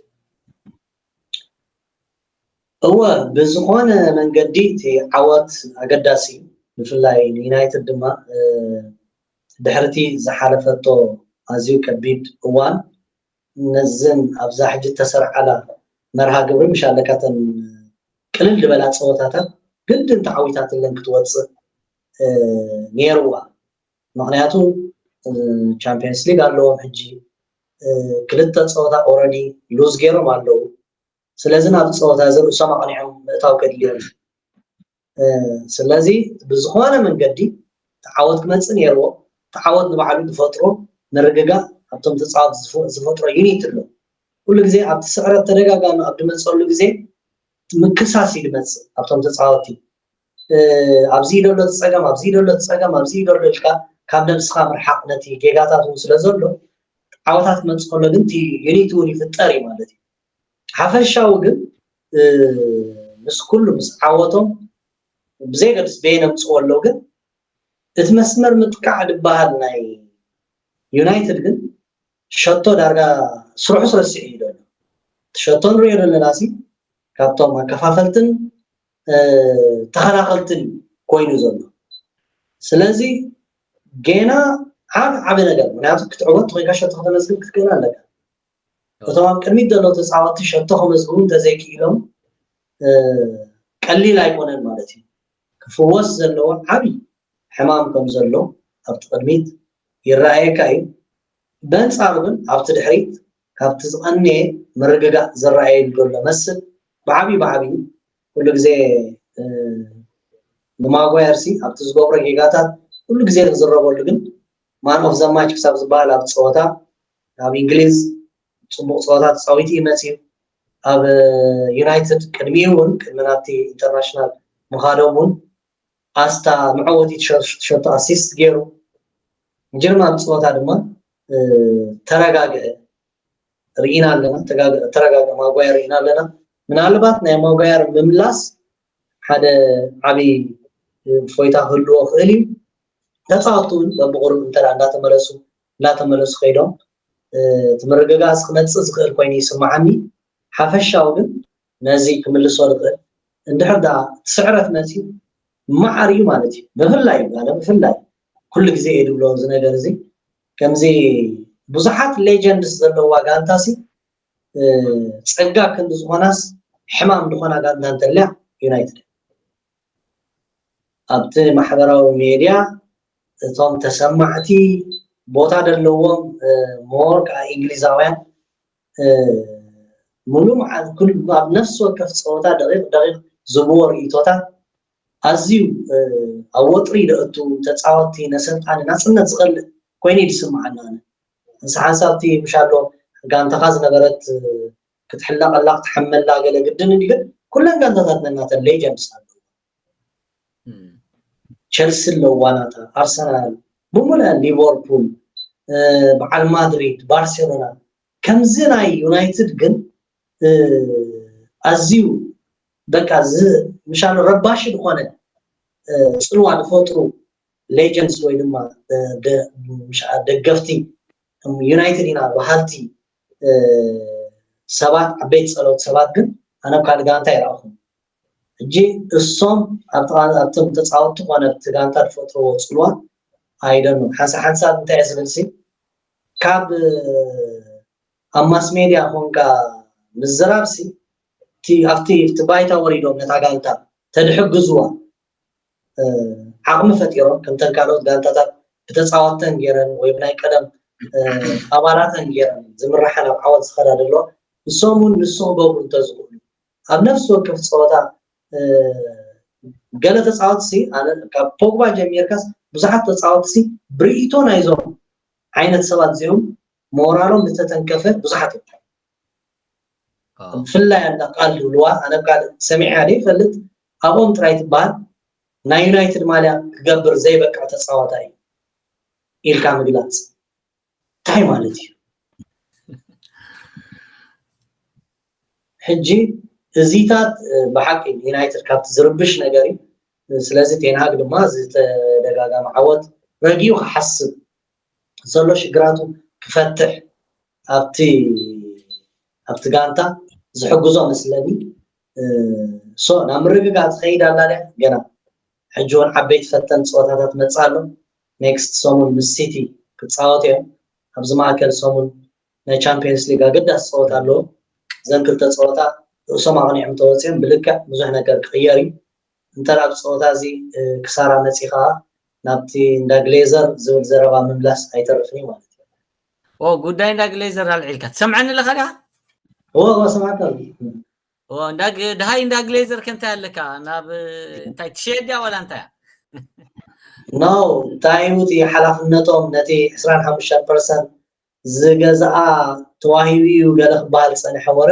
እወ ብዝኾነ መንገዲ እቲ ዓወት ኣገዳሲ እዩ። ብፍላይ ንዩናይትድ ድማ ድሕርቲ ዝሓለፈቶ ኣዝዩ ከቢድ እዋን ነዝን ኣብዛ ሕጂ ተሰርዓላ መርሃ ግብሪ ምሽ ኣለካተን ቅልል ዝበላ ፀወታታት ግድን ተዓዊታትለን ክትወፅእ ነይርዋ። ምክንያቱ ቻምፒየንስ ሊግ ኣለዎም ሕጂ ክልተ ፀወታ ኦረዲ ሉዝ ገይሮም ኣለዉ። ስለዚ ናብ ፀወታ እዚ ርእሶም ኣቕኒዖም ምእታው ከድልዮም። ስለዚ ብዝኾነ መንገዲ ተዓወት ክመፅእ ነይርዎ። ተዓወት ንባዕሉ ዝፈጥሮ ምርግጋእ ኣብቶም ተፃወት ዝፈጥሮ ዩኒት ኣሎ። ኩሉ ግዜ ኣብቲ ስዕረት ተደጋጋሚ ኣብ ዝመፀሉ ግዜ ምክሳስ እዩ ዝመፅእ ኣብቶም ተፃወቲ። ኣብዚ ደሎ ፀገም ኣብዚ ደሎ ፀገም ኣብዚ ደሎ ኢልካ ካብ ነብስኻ ምርሓቕ ነቲ ጌጋታት እውን ስለ ዘሎ ዓወታት ክመፅእ ከሎ ግን እቲ ዩኒት እውን ይፍጠር እዩ ማለት እዩ። ሓፈሻዊ ግን ምስ ኩሉ ምስ ዓወቶም ብዘይገድስ በየን ኣምፅዎ ኣለዉ ግን እቲ መስመር ምጥቃዕ ዝበሃል ናይ ዩናይትድ ግን ሸቶ ዳርጋ ስርሑ ረሲዑ እዩ ዘሎ። እቲ ሸቶ ንሪኦ ዘለና ሲ ካብቶም ኣከፋፈልትን ተኸላኸልትን ኮይኑ ዘሎ። ስለዚ ጌና ዓብ ዓብ ነገር ምክንያቱ ክትዕወት ተኮይንካ ሸቶ ከተመዝግብ ክትክእል ኣለካ። እቶም ኣብ ቅድሚት ዘለዉ ተፃወትቲ ሸቶ ከመዝግቡ እንተዘይክኢሎም ቀሊል ኣይኮነን ማለት እዩ። ክፍወስ ዘለዎ ዓብዪ ሕማም ከም ዘሎ ኣብቲ ቅድሚት ይረኣየካ እዩ። በንፃሩ ግን ኣብቲ ድሕሪት ካብቲ ዝቐነየ ምርግጋእ ዝረኣየሉ ዘሎ መስል ብዓብዩ ብዓብዩ ኩሉ ግዜ ንማጓየር ሲ ኣብቲ ዝገብሮ ጌጋታት ኩሉ ግዜ ዝዝረበሉ ግን ማን ኦፍ ዘ ማች ክሳብ ዝበሃል ኣብ ፀወታ ኣብ እንግሊዝ ፅቡቅ ፀወታ ተፃዊቱ እዩ መፅዩ። ኣብ ዩናይትድ ቅድሚኡ እውን ቅድሚ ናብቲ ኢንተርናሽናል ምኻዶም እውን ኣስታ መዐወቲት ሸቶ ኣሲስት ገይሩ። ጀርማ ኣብ ፀወታ ድማ ተረጋግአ ርኢና ኣለና። ተረጋግአ ማጓየር ርኢና ኣለና። ምናልባት ናይ ማጓየር ምምላስ ሓደ ዓብዪ እፎይታ ክህልዎ ክእል እዩ። ተፃወትቲ እውን በብቁሩብ እንተ እንዳተመለሱ እንዳተመለሱ ከይዶም እቲ ምርግጋፅ ክመፅእ ዝኽእል ኮይኑ ይስማዓኒ። ሓፈሻዊ ግን ነዚ ክምልሶ ዝኽእል እንድሕር ዳ ስዕረት መፅዩ ማዕር እዩ ማለት እዩ። ብፍላይ ጋለ ብፍላይ ኩሉ ግዜ እየ ዝብሎ እዚ ነገር እዚ ከምዚ ብዙሓት ሌጀንድስ ዘለዋ ጋንታ ሲ ፀጋ ክንዲ ዝኾናስ ሕማም ዝኾና ጋንታ እንተልያ ዩናይትድ ኣብቲ ማሕበራዊ ሜድያ እቶም ተሰማዕቲ ቦታ ዘለዎም ሞር ከዓ እንግሊዛውያን ሙሉ መዓልቲ ኩሉ ኣብ ነፍሲ ወከፍ ፀወታ ደቂቕ ደቂቕ ዝብዎ ርእይቶታት ኣዝዩ ኣብ ወጥሪ ዘእቱ ተፃወትቲ ነሰልጣኒ ናፅነት ዝኸልእ ኮይኑ እዩ ዝስምዓኒ ኣነ። ንስሓ ሓንሳብ እቲ ምሻሎ ጋንታኻ ዝነበረት ክትሕለቐላ ክትሓመላ ገለ ግድን እንዲ ግን ኩለን ጋንታታት ነናተን ሌጀንድስ ኣለዎ። ቸልሲ ኣለዋ ናታ፣ ኣርሰናል ብሙሉእ፣ ሊቨርፑል፣ በዓል ማድሪድ፣ ባርሴሎና። ከምዚ ናይ ዩናይትድ ግን ኣዝዩ በቃ ምሻሉ ረባሺ ዝኾነ ፅልዋ ዝፈጥሩ ሌጀንድስ ወይ ድማ ደገፍቲ ዩናይትድ ኢና በሃልቲ ሰባት፣ ዓበይቲ ፀለውቲ ሰባት ግን ኣነ ኣብ ካልእ ጋንታ ይረኣኹም። ሕጂ እሶም ኣብቶም ተፃወትቲ ኮነ ኣብቲ ጋንታ ዝፈጥርዎ ፅልዋ ኣይደኑ ሓንሳ ሓንሳብ እንታይ ዝብል ሲ ካብ ኣብ ማስ ሜድያ ኮንካ ምዝራብ ሲ ኣብቲ ባይታ ወሪዶም ነታ ጋንታ ተድሕግዝዋ ዓቕሚ ፈጢሮም ከምተን ካልኦት ጋንታታት ብተፃወትተን ገይረን ወይ ብናይ ቀደም ኣባላተን ገይረን ዝምራሓ ናብ ዓወት ዝኸዳ ዘሎ ንሶም እውን ንሱ ክገብሩ እንተዝኽእሉ ኣብ ነፍሲ ወከፍ ፀወታ ገለ ተፃወትሲ ካብ ፖግባ ጀሚርካስ ብዙሓት ተፃወትሲ ብርእይቶ ናይዞም ዓይነት ሰባት እዚኦም ሞራሎም ዝተተንከፈ ብዙሓት እዮም። ብፍላይ ኣላ ቃል ዝብልዋ ኣነ ብ ካልእ ሰሚዐ ዘይፈልጥ ኣብኦም ጥራይ ትበሃል ናይ ዩናይትድ ማልያ ክገብር ዘይበቅዕ ተፃዋታይ እዩ ኢልካ ምግላፅ እንታይ ማለት እዩ? ሕጂ እዚታት ብሓቂ ዩናይትድ ካብቲ ዝርብሽ ነገር እዩ። ስለዚ ቴንሃግ ድማ ዝተደጋጋሚ ዓወት ረጊኡ ክሓስብ ዘሎ ሽግራቱ ክፈትሕ ኣብቲ ኣብቲ ጋንታ ዝሕግዞ መስለኒ። ሶ ናብ ምርግጋእ ትኸይድ ኣላ ድያ? ገና ሕጂ እውን ዓበይቲ ፈተን ፀወታታት መፃ ኣሎ። ኔክስት ሰሙን ምስ ሲቲ ክፃወቱ እዮም። ኣብዚ ማእከል ሰሙን ናይ ቻምፒየንስ ሊግ ኣገዳሲ ፀወታ ኣለዎ። እዘን ክልተ ፀወታ ርእሶም ኣቕኒዖም ተወፂኦም ብልክዕ ብዙሕ ነገር ክቕየር እዩ። እንተ ኣብ ፀወታ እዚ ክሳራ መፂ ከዓ ናብቲ እንዳ ግሌዘር ዝብል ዘረባ ምምላስ ኣይተርፍን እዩ ማለት እዩ። ኦ ጉዳይ እንዳ ግሌዘር ኣልዒልካ ትሰምዐኒ ኣለኻ ዲኻ? እዎ እዎ ሰማዕካ። ኦ እንዳ ግ- ድሃይ እንዳ ግሌዘር ከ እንታይ ኣለካ ናብ እንታይ ትሸየድ ድያ ዋላ እንታይ እያ? ኖ እንታይ እዩ እቲ ሓላፍነቶም ነቲ ዕስራን ሓሙሽተን ፐርሰንት ዝገዝኣ ተዋሂቡ እዩ ገለ ክበሃል ዝፀንሐ ወረ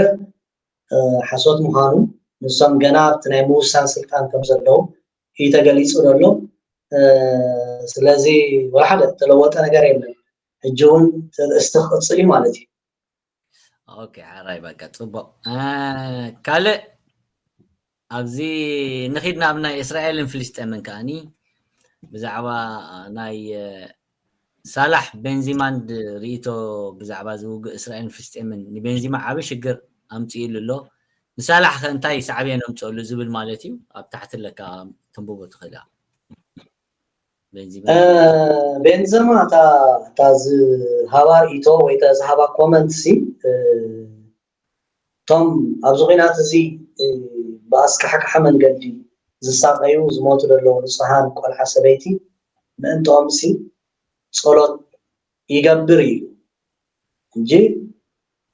ሓሶት ምዃኑ ንሶም ገና ኣብቲ ናይ ምውሳን ስልጣን ከም ዘለዉ እዩ ተገሊፁ ዘሎ። ስለዚ ወላ ሓደ ተለወጠ ነገር የለን። ሕጂ እውን እቲ ርእስቲ ክቕፅል እዩ ማለት እዩ። ኦኬ ሓራይ በቃ ፅቡቅ። ካልእ ኣብዚ ንኺድ ናብ ናይ እስራኤልን ፍልስጤምን ከኣኒ ብዛዕባ ናይ ሳላሕ ቤንዚማን ርእቶ ብዛዕባ ዝውግእ እስራኤልን ፍልስጤምን ንቤንዚማ ዓቢ ሽግር ኣምፅእሉ ኣሎ። ንሳላሕ ከ እንታይ ሳዕቤን ኣምፅእሉ ዝብል ማለት እዩ። ኣብ ታሕቲ ኣለካ ተንብቦ ትኽእል ቤንዘማ እታ ዝሃባ ርእቶ ወይ ዝሃባ ኮመንት ሲ እቶም ኣብዚ ኹናት እዚ ብኣስካሕካሒ መንገዲ ዝሳቐዩ ዝሞቱ ዘለዉ ንጹሃን ቆልዓ ሰበይቲ ምእንትኦም ሲ ጸሎት ይገብር ኢሉ እንጂ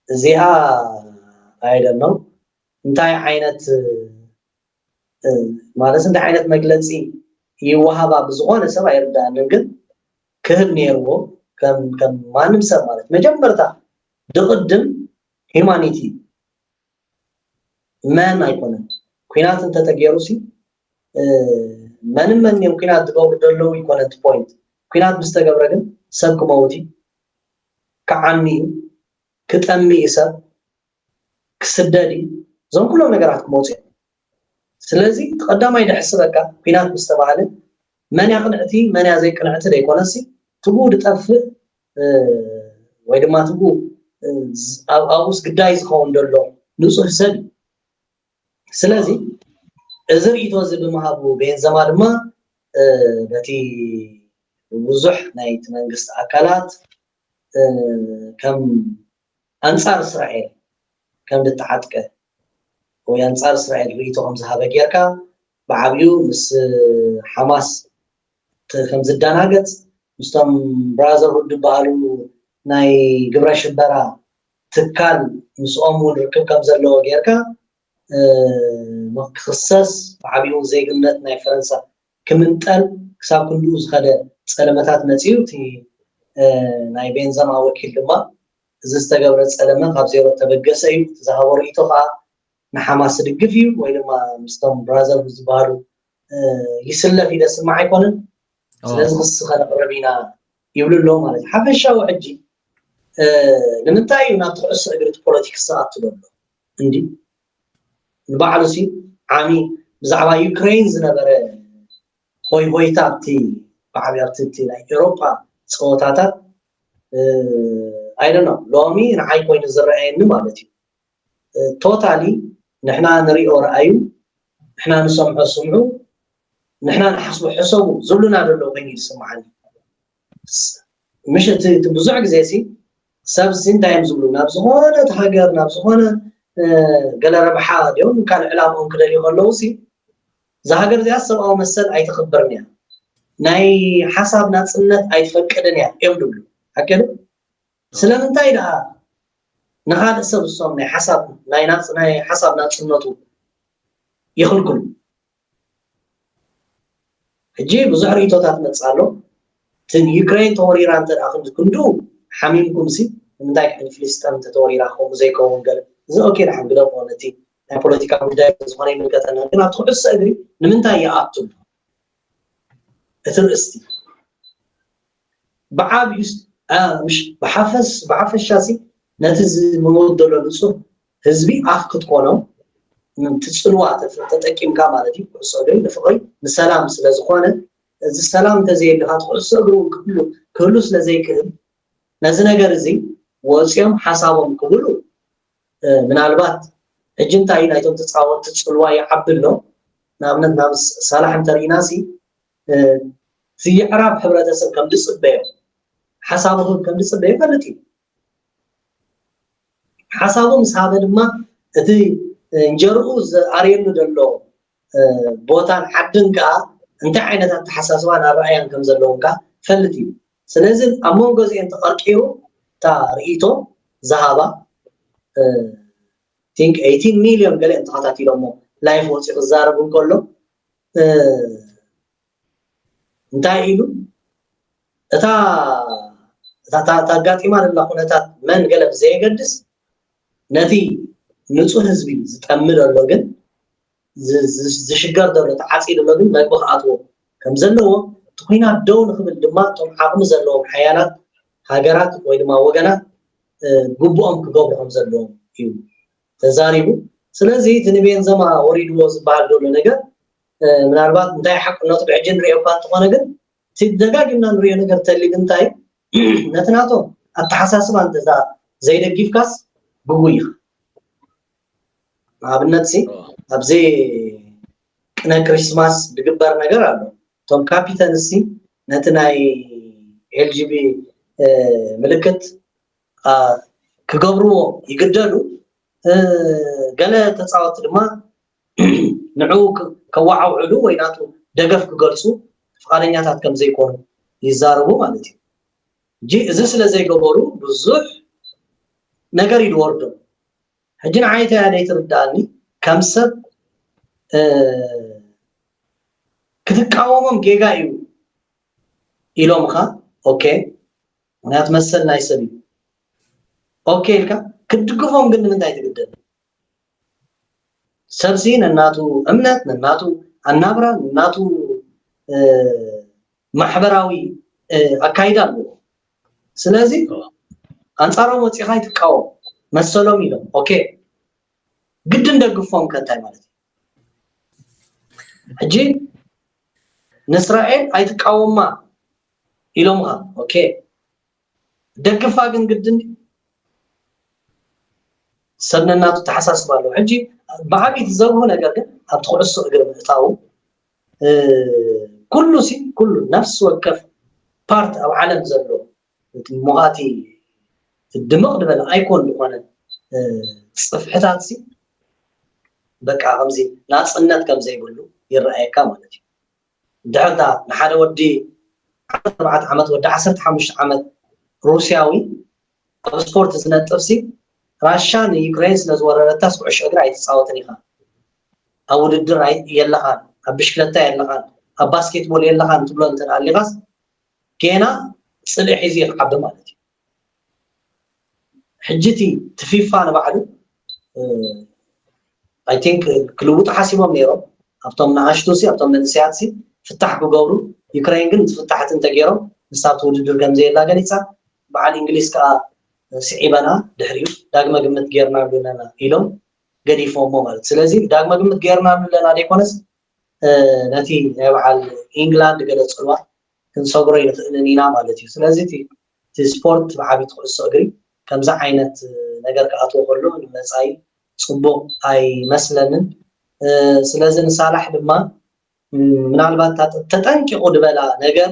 እዚኣ I don't know እንታይ ዓይነት ማለት እንታይ ዓይነት መግለጺ ይወሃባ ብዝኾነ ሰብ ኣይርዳእንን ግን ክህብ ነይርዎ ከም ከም ማንም ሰብ ማለት መጀመርታ ድቕድም humanity መን ኣይኮነን ኩናት እንተተገይሩ ሲ መንም መን እዮም ኩናት ዝገብሩ ዘለዉ ይኮነ እቲ point ኩናት ምስ ተገብረ ግን ሰብ ክመውት እዩ ክዓሚ እዩ ክጠሚ እዩ ሰብ ክስደድ እዩ እዞም ኩሎም ነገራት ክመፁ እዮም ስለዚ እቲ ቀዳማይ ደሕስበካ ኩናት ምስ ተባሃለ መን እያ ቅንዕቲ መን እያ ዘይቅንዕቲ ዘይኮነሲ ትጉ ዝጠፍእ ወይ ድማ ትጉ ኣብኡስ ግዳይ ዝኸውን ዘሎ ንፁህ ሰብ እዩ ስለዚ እዚ ርእቶ እዚ ብምሃቡ ቤንዘማ ድማ በቲ ብዙሕ ናይቲ መንግስቲ ኣካላት ከም ኣንፃር እስራኤል ከም ዝተዓጥቀ ወይ ኣንፃር እስራኤል ርእቶ ከም ዝሃበ ጌርካ ብዓብዩ ምስ ሓማስ ከም ዝደናገፅ ምስቶም ብራዘርሁድ ዝበሃሉ ናይ ግብረ ሽበራ ትካል ምስኦም እውን ርክብ ከም ዘለዎ ጌርካ ክኽሰስ ብዓብዩ ዜግነት ናይ ፈረንሳ ክምንጠል ክሳብ ክንድኡ ዝኸደ ፀለመታት መፅዩ እቲ ናይ ቤንዘማ ወኪል ድማ እዚ ዝተገብረ ጸለመ ካብ ዜሮ ተበገሰ እዩ። እቲ ዝሃቦ ርእይቶ ከዓ ንሓማስ ዝድግፍ እዩ ወይ ድማ ምስቶም ብራዘርሁድ ዝበሃሉ ይስለፍ ኢለ ስማዕ ኣይኮነን። ስለዚ ክሲ ከነቕርብ ኢና ይብሉ ኣለዉ ማለት እዩ። ሓፈሻዊ ሕጂ ንምንታይ እዩ ናብቲ ኩዕሶ እግሪ ፖለቲክስ ዝኣቱ ዘሎ እንዲ ንባዕሉ ሲ ዓሚ ብዛዕባ ዩክሬን ዝነበረ ሆይ ሆይታ ኣብቲ ብዓብያ ኣብቲ ናይ ኤሮፓ ፀወታታት ኣይደኖ ሎሚ ንዓይ ኮይኑ ዝረኣየኒ ማለት እዩ። ቶታሊ ንሕና ንሪኦ ረኣዩ፣ ንሕና ንሰምዖ ስምዑ፣ ንሕና ንሓስቦ ሕሰቡ ዝብሉና ዘለዉ ኮይኑ ይስምዓኒ። ምሽ እቲ ብዙሕ ግዜ ሲ ሰብ ሲ እንታይ እዮም ዝብሉ ናብ ዝኾነት ሃገር ናብ ዝኾነ ገለ ረብሓ ድዮም ካልእ ዕላምኦም ክደልዩ ከለዉ ሲ እዛ ሃገር እዚኣ ሰብኣዊ መሰል ኣይተኽብርን እያ፣ ናይ ሓሳብ ናፅነት ኣይትፈቅድን እያ እዮም ዝብሉ። ሓቂ ስለምንታይ ደኣ ንኻልእ ሰብ እሶም ናይ ሓሳብ ናይ ናጽ ናይ ሓሳብ ናጽነቱ ይኽልክሉ? ሕጂ ብዙሕ ርእይቶታት መጽእ ኣሎ። እቲ ንዩክሬን ተወሪራ እንተ ደኣ ክንዲ ክንዱ ሓሚምኩም ሲ ንምንታይ ክሕን ፍልስጠም እንተተወሪራ ከምኡ ዘይከውን ገለ እዚ ኦኬ ደሓን ግደፎ ነቲ ናይ ፖለቲካ ጉዳይ ዝኾነ ይምልከተና ግን ኣብቲ ኩዕሶ እግሪ ንምንታይ ይኣቱ እቲ ርእስቲ ብዓብዩ ብሓፈሻ ሲ ነቲ ዝምወት ዘሎ ንፁህ ህዝቢ ኣፍ ክትኮኖም እቲ ፅልዋ ተጠቂምካ ማለት እዩ። ኩዕሶ እግሪ ንፍቅሪ ንሰላም ስለ ዝኾነ እዚ ሰላም እንተዘየልካ እቲ ኩዕሶ እግሪ እውን ክህሉ ክህሉ ስለ ዘይክእል ነዚ ነገር እዚ ወፂኦም ሓሳቦም ክብሉ ምናልባት ሕጂ እንታይ እዩ ናይቶም ተፃወትቲ ፅልዋ ይዓቢ ኣሎ። ንኣብነት ናብ ሳላሕ እንተርኢና ሲ እቲ የዕራብ ሕብረተሰብ ከም ዝፅበዮ ሓሳቡ ክህብ ከም ዝፅበዮ ይፈልጥ እዩ። ሓሳቡ ምስ ሃበ ድማ እቲ እንጀርኡ ዝኣርየሉ ዘሎ ቦታን ዓድን ከዓ እንታይ ዓይነት ኣተሓሳስባን ኣረኣያን ከም ዘለዎም ከዓ ፈልጥ እዩ። ስለዚ ኣብ መንጎ እዚአን ተቐርቂሩ እታ ርእይቶ ዝሃባ ቲንክ ኤይቲን ሚልዮን ገለ እዮም ተኸታቲሎሞ ላይፍ ወፂኡ ክዛረብ እንከሎ እንታይ ኢሉ እታ እታ ኣጋጢማ ዘላ ኩነታት መን ገለ ብዘየገድስ ነቲ ንፁህ ህዝቢ ዝጠሚ ዘሎ ግን ዝሽገር ዘሎ ተዓፂ ዘሎ ግን መግቢ ክኣትዎ ከም ዘለዎ እቲ ኩናት ደው ንክብል ድማ እቶም ዓቕሚ ዘለዎም ሓያላት ሃገራት ወይ ድማ ወገናት ግቡኦም ክገብሩ ከም ዘለዎም እዩ ተዛሪቡ። ስለዚ እቲ ንቤንዘማ ወሪድዎ ዝበሃል ዘሎ ነገር ምናልባት እንታይ ሓቅነቱ ብሕጂ ንሪኦ እኳ እንተኾነ ግን እቲ ደጋጊምና ንሪኦ ነገር ተሊ ግን እንታይ ነቲ ናቶም ኣተሓሳስባ እንተዛ ዘይደጊፍካስ ግጉይ ኢኻ። ንኣብነት ሲ ኣብዚ ቅነ ክሪስማስ ዝግበር ነገር ኣሎ። እቶም ካፒተን ሲ ነቲ ናይ ኤልጂቢ ምልክት ክገብርዎ ይግደዱ። ገለ ተፃወትቲ ድማ ንዕኡ ከወዓውዕሉ ወይ ናቱ ደገፍ ክገልፁ ፍቓደኛታት ከም ዘይኮኑ ይዛረቡ ማለት እዩ። እንጂ እዚ ስለ ዘይገበሩ ብዙሕ ነገር እዩ ዝወርዶም። ሕጂ ንዓይ እንታይ እያ ዘይትርድኣኒ ከም ሰብ ክትቃወሞም ጌጋ እዩ ኢሎምኻ ኦኬ፣ ምክንያቱ መሰል ናይ ሰብ እዩ ኦኬ ኢልካ ክትድግፎም ግን ንምንታይ ትግደድ? ሰብሲ ነናቱ እምነት ነናቱ ኣናብራ ነናቱ ማሕበራዊ ኣካይዳ ኣለዎ። ስለዚ ኣንፃሮም ወፂኻ ይትቃወም መሰሎም ኢሎም ኦኬ ግድን ደግፎም ከ እንታይ ማለት እዩ? ሕጂ ንእስራኤል ኣይትቃወማ ኢሎምኻ ኦኬ ደግፋ ግን ግድን ሰብ ነናቱ ተሓሳስባ ኣለዎ። ሕጂ ብዓብይቲ ዘብሁ ነገር ግን ኣብቲ ኩዕሶ እግሪ ምእታው ኩሉ ሲ ኩሉ ነፍሲ ወከፍ ፓርት ኣብ ዓለም ዘሎ እቲ ሙሃቲ ድምቕ ዝበለ ኣይኮን ዝኾነ ፅፍሕታት ሲ በቃ ከምዚ ናፅነት ከም ዘይብሉ ይረኣየካ ማለት እዩ። ድሕርታ ንሓደ ወዲ ዓሰርተ ኣርባዕተ ዓመት ወዲ ዓሰርተ ሓሙሽተ ዓመት ሩስያዊ ኣብ ስፖርት ዝነጥፍ ሲ ራሻ ንዩክሬን ስለ ዝወረረታስ ኩዕሾ እግሪ ኣይትፃወትን ኢኻ፣ ኣብ ውድድር የለኻን፣ ኣብ ብሽክለታ የለኻን፣ ኣብ ባስኬትቦል የለኻን ትብሎ እንተ ኣሊኻስ ጌና ፅልኢ ሒዙ እዩ ክዓቢ ማለት እዩ። ሕጂ እቲ ፊፋ ንባዕሉ I think ክልውጡ ሓሲቦም ነይሮም። ኣብቶም ንኣሽቱ ሲ ኣብቶም መንእሰያት ሲ ፍታሕ ክገብሩ፣ ዩክሬን ግን ፍታሕቲ እንተገይሮም ንሳ ኣብቲ ውድድር ከም ዘየላ ገሊፃ። በዓል እንግሊዝ ከዓ ስዒበና ድሕሪኡ ዳግመ ግምት ጌርናሉ ኣለና ኢሎም ገዲፎሞ ማለት። ስለዚ ዳግመ ግምት ጌርናሉ ኣለና ዘይኮነስ ነቲ ናይ በዓል ኢንግላንድ ገለ ፅልዋ ክንሰግሮ ይንኽእልን ኢና ማለት እዩ። ስለዚ እቲ ስፖርት ብዓብይቲ ኩዕሶ እግሪ ከምዚ ዓይነት ነገር ክኣትዎ ከሎ ንመፃኢ ፅቡቕ ኣይመስለንን። ስለዚ ንሳላሕ ድማ ምናልባት ተጠንቂቑ ዝበላ ነገር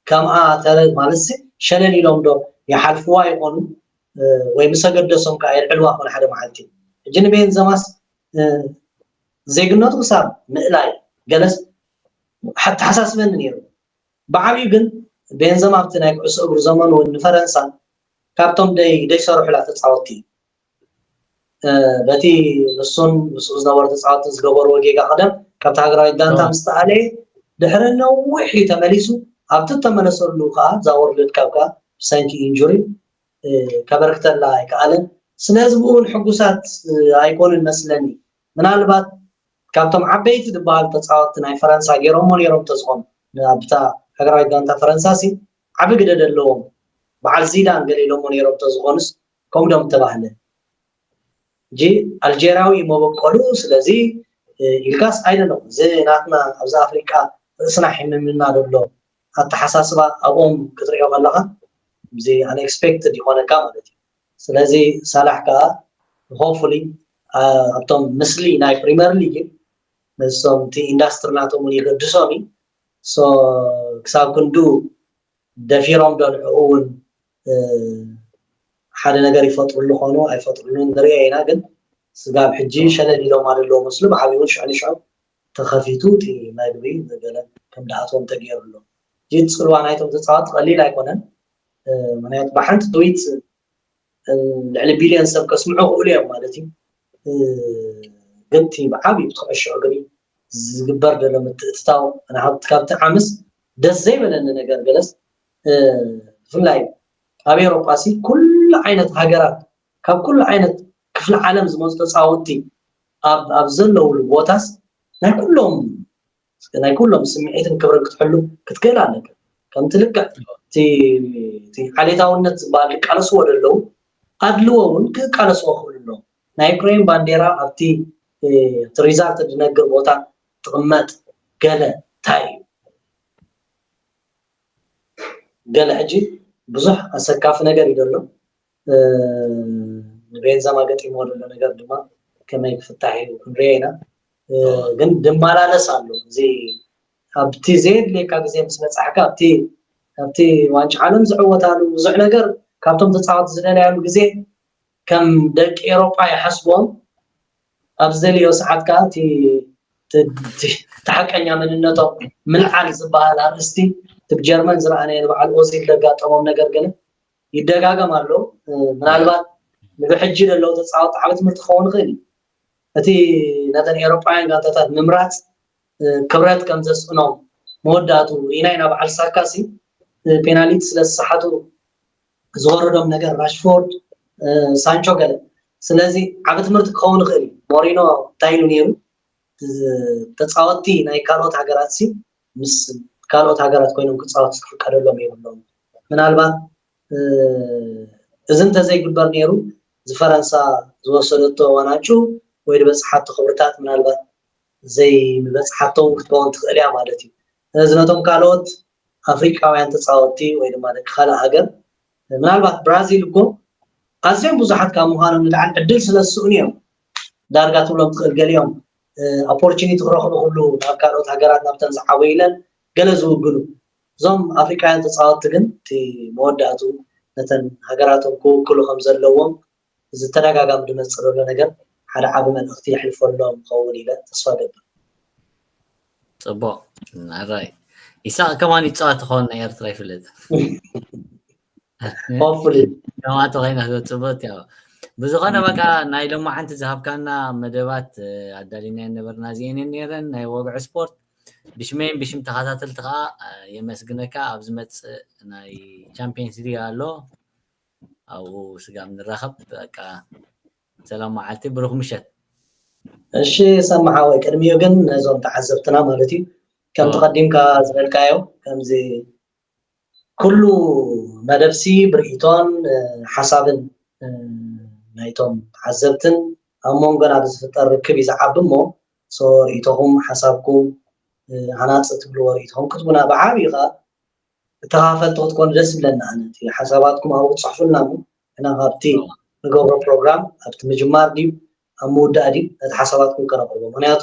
ከምኣ ማለት ሸለል ኢሎም ዶ ይሓልፍዋ ይኾኑ ወይ ምስ ኣገደሶም ከዓ የልዕልዋ ኮነ ሓደ መዓልቲ። ሕጂ ንቤንዘማስ ዜግነቱ ክሳብ ምእላይ ገለስ ሓተሓሳስበኒ ነይሩ። ብዓብዩ ግን ቤንዘማ ኣብቲ ናይ ኩዕሶ እግሩ ዘመኑ እውን ንፈረንሳ ካብቶም ደይ ደይሰርሑላ ተፃወትቲ እዩ። በቲ ንሱን ምስኡ ዝነበሩ ተፃወትቲ ዝገበርዎ ጌጋ ቀደም ካብቲ ሃገራዊት ጋንታ ምስ ተኣለየ ድሕሪ ነዊሕ እዩ ተመሊሱ። ኣብቲ እተመለሰሉ ከዓ እዛ ወርልድ ካፕ ከዓ ብሰንኪ ኢንጁሪ ከበርክተላ ኣይከኣለን። ስለዚ ብኡ እውን ሕጉሳት ኣይኮኑን መስለኒ። ምናልባት ካብቶም ዓበይቲ ዝበሃሉ ተፃወትቲ ናይ ፈረንሳ ገይሮሞ ነይሮም ተዝኾኑ ኣብታ ሃገራዊት ጋንታ ፈረንሳ ሲ ዓቢ ግደ ዘለዎም በዓል ዚዳን ገለ ኢሎሞ ነይሮም ተዝኾኑስ ከምኡ ዶ ምተባህለ። ሕጂ ኣልጀርያዊ እዩ መበቆሉ። ስለዚ ኢልካስ ኣይደለም እዚ ናትና ኣብዚ ኣፍሪቃ ርእስና ሒምምና ዘሎ ኣተሓሳስባ ኣብኦም ክትሪኦ ከለኻ እዚ unexpected ይኾነካ ማለት እዩ። ስለዚ ሳላሕ ከዓ hopefully ኣብቶም ምስሊ ናይ ፕሪመር ሊግ ነሶም እቲ ኢንዳስትሪ ናቶም እውን ይገድሶም እዩ። ክሳብ ክንዱ ደፊሮም ዶ ንዕኡ እውን ሓደ ነገር ይፈጥሩሉ ኾኑ ኣይፈጥሩሉን ንሪኦ ኢና። ግን ስጋብ ሕጂ ሸለል ኢሎም ኣለዎ መስሉ ብዓብዩ እውን ሽዑ ንሽዑ ተኸፊቱ እቲ መግቢ ገለ ከም ድኣትዎም ተገይሩ ኣሎ። እዚ ፅልዋ ናይቶም ተፃወቲ ቀሊል ኣይኮነን። ምክንያቱ ብሓንቲ ትዊት ልዕሊ ቢልዮን ሰብ ከስምዑ ክእሉ እዮም ማለት እዩ። ግን እቲ ብዓብዩ ብትኩዕሾ እግሪ ዝግበር ዘሎ ምትእትታው ካብቲ ዓምስ ደስ ዘይበለኒ ነገር ገለስ ብፍላይ ኣብ ኤሮጳ ሲ ኩሉ ዓይነት ሃገራት ካብ ኩሉ ዓይነት ክፍሊ ዓለም ዝመፁ ተፃወትቲ ኣብ ዘለውሉ ቦታስ ናይ ኩሎም ናይ ኩሎም ስምዒትን ክብርን ክትሕሉ ክትክእል ኣለካ። ከምቲ ልክዕ እቲ ዓሌታውነት ዝበሃል ዝቃለስዎ ዘለዉ ኣድልዎ እውን ክቃለስዎ ክኽእሉ ኣለዎም። ናይ ዩክሬን ባንዴራ ኣብቲ እቲ ሪዛልት ዝነግር ቦታ ትቕመጥ ገለ እንታይ እዩ? ገለ ሕጂ ብዙሕ ኣሰካፊ ነገር እዩ ዘሎ። ንቤንዘማ ገጢምዎ ዘሎ ነገር ድማ ከመይ ክፍታሕ እዩ ክንሪኦ ኢና። ግን ድመላለስ ኣሎ። እዚ ኣብቲ ዘየድልየካ ግዜ ምስ በፃሕካ ኣብቲ ኣብቲ ዋንጫ ዓለም ዝዕወታሉ ብዙሕ ነገር ካብቶም ተፃወቲ ዝደለያሉ ግዜ ከም ደቂ ኤሮጳ ይሓስቦም ኣብ ዝደልዮ ሰዓት ከዓ እቲ ሓቀኛ መንነቶም ምልዓል ዝበሃል ኣርእስቲ እቲ ብጀርመን ዝረኣናዮ ንበዓል ኦዚል ዘጋጠሞም ነገር ገለ ይደጋገም ኣሎ። ምናልባት ንብሕጂ ዘለዉ ተፃወቲ ዓቢ ትምህርቲ ክኸውን ይኽእል እዩ። እቲ ነተን ኤሮጳውያን ጋንታታት ምምራፅ ክብረት ከም ዘስእኖም መወዳእቱ ርኢና ኢና። በዓል ሳካ ሲ ፔናሊቲ ስለ ዝሰሓቱ ዝወረዶም ነገር ራሽፎርድ፣ ሳንቾ ገለ። ስለዚ ዓቢ ትምህርቲ ክኸውን ይኽእል እዩ። ሞሪኖ እንታይ ኢሉ ነይሩ? ተፃወትቲ ናይ ካልኦት ሃገራት ሲ ምስ ካልኦት ሃገራት ኮይኖም ክፃወቱ ክፍቀደሎም የብሎም። ምናልባት እዚ እንተዘይግበር ነይሩ እዚ ፈረንሳ ዝወሰደቶ ዋናጩ ወይ ዝበፅሓቶ ክብርታት ምናልባት ዘይምበፅሓቶ እውን ክትከውን ትኽእል እያ ማለት እዩ። ስለዚ ነቶም ካልኦት ኣፍሪቃውያን ተፃወትቲ ወይ ድማ ደቂ ካልእ ሃገር ምናልባት ብራዚል እኮ ኣዝዮም ብዙሓት ካብ ምዃኖም ንላዕሊ ዕድል ስለ ዝስእኑ እዮም። ዳርጋ ትብሎም ትኽእል ገሊኦም ኦፖርቹኒቲ ክረኽቡ ክብሉ ናብ ካልኦት ሃገራት ናብተን ዝዓበዩ ኢለን ገለ ዝውግኑ እዞም ኣፍሪቃውያን ተፃወትቲ ግን እቲ መወዳእቱ ነተን ሃገራቶም ክውክሉ ከም ዘለዎም ዝተደጋጋሚ ዝመፅእ ዘሎ ነገር ሓደ ዓቢ መልእኽቲ የሕልፈሎም ክኸውን ኢለ ተስፋ ገብር። ፅቡቅ ኣራይ ኢሳቅ ከማን ይፃወት ክኸውን ናይ ኤርትራ ይፍለጥ ሆፕፉሊ ከማቶ ኮይና ዘፅበት ያው ብዝኾነ በቃ ናይ ሎማዓንቲ ዝሃብካና መደባት ኣዳሊና ነበርና እዚአን ነረን ናይ ወግዒ ስፖርት ብሽመይን ብሽም ተኸታተልቲ ከዓ የመስግነካ። ኣብ ዝመፅእ ናይ ቻምፒየንስ ሊግ ኣሎ፣ ኣብኡ ስጋብ ንራኸብ በቃ ሰላም መዓልቲ፣ ብሩኽ ምሸት። እሺ ሰማሓወይ፣ ቅድሚኡ ግን ነዞም ተዓዘብትና ማለት እዩ ከምቲ ቀዲምካ ዝበልካዮ ከምዚ ኩሉ መደብሲ ብርእይቶን ሓሳብን ናይቶም ተዓዘብትን ኣብ መንጎና ብዝፍጠር ርክብ እዩ ዝዓቢ እሞ ርኢቶኹም ሓሳብኩም ሃናፂ ትብልዎ ርኢቶኹም ክትቡና ብዓብዩ ከዓ ተኻፈልቲ ክትኮኑ ደስ ይብለና። ነቲ ሓሳባትኩም ኣብኡ ክትፅሕፉልና እሞ እና ካብቲ ንገብሮ ፕሮግራም ኣብቲ ምጅማር ድዩ ኣብ ምውዳእ ድዩ ነቲ ሓሳባትኩም ከነቕርቦ። ምክንያቱ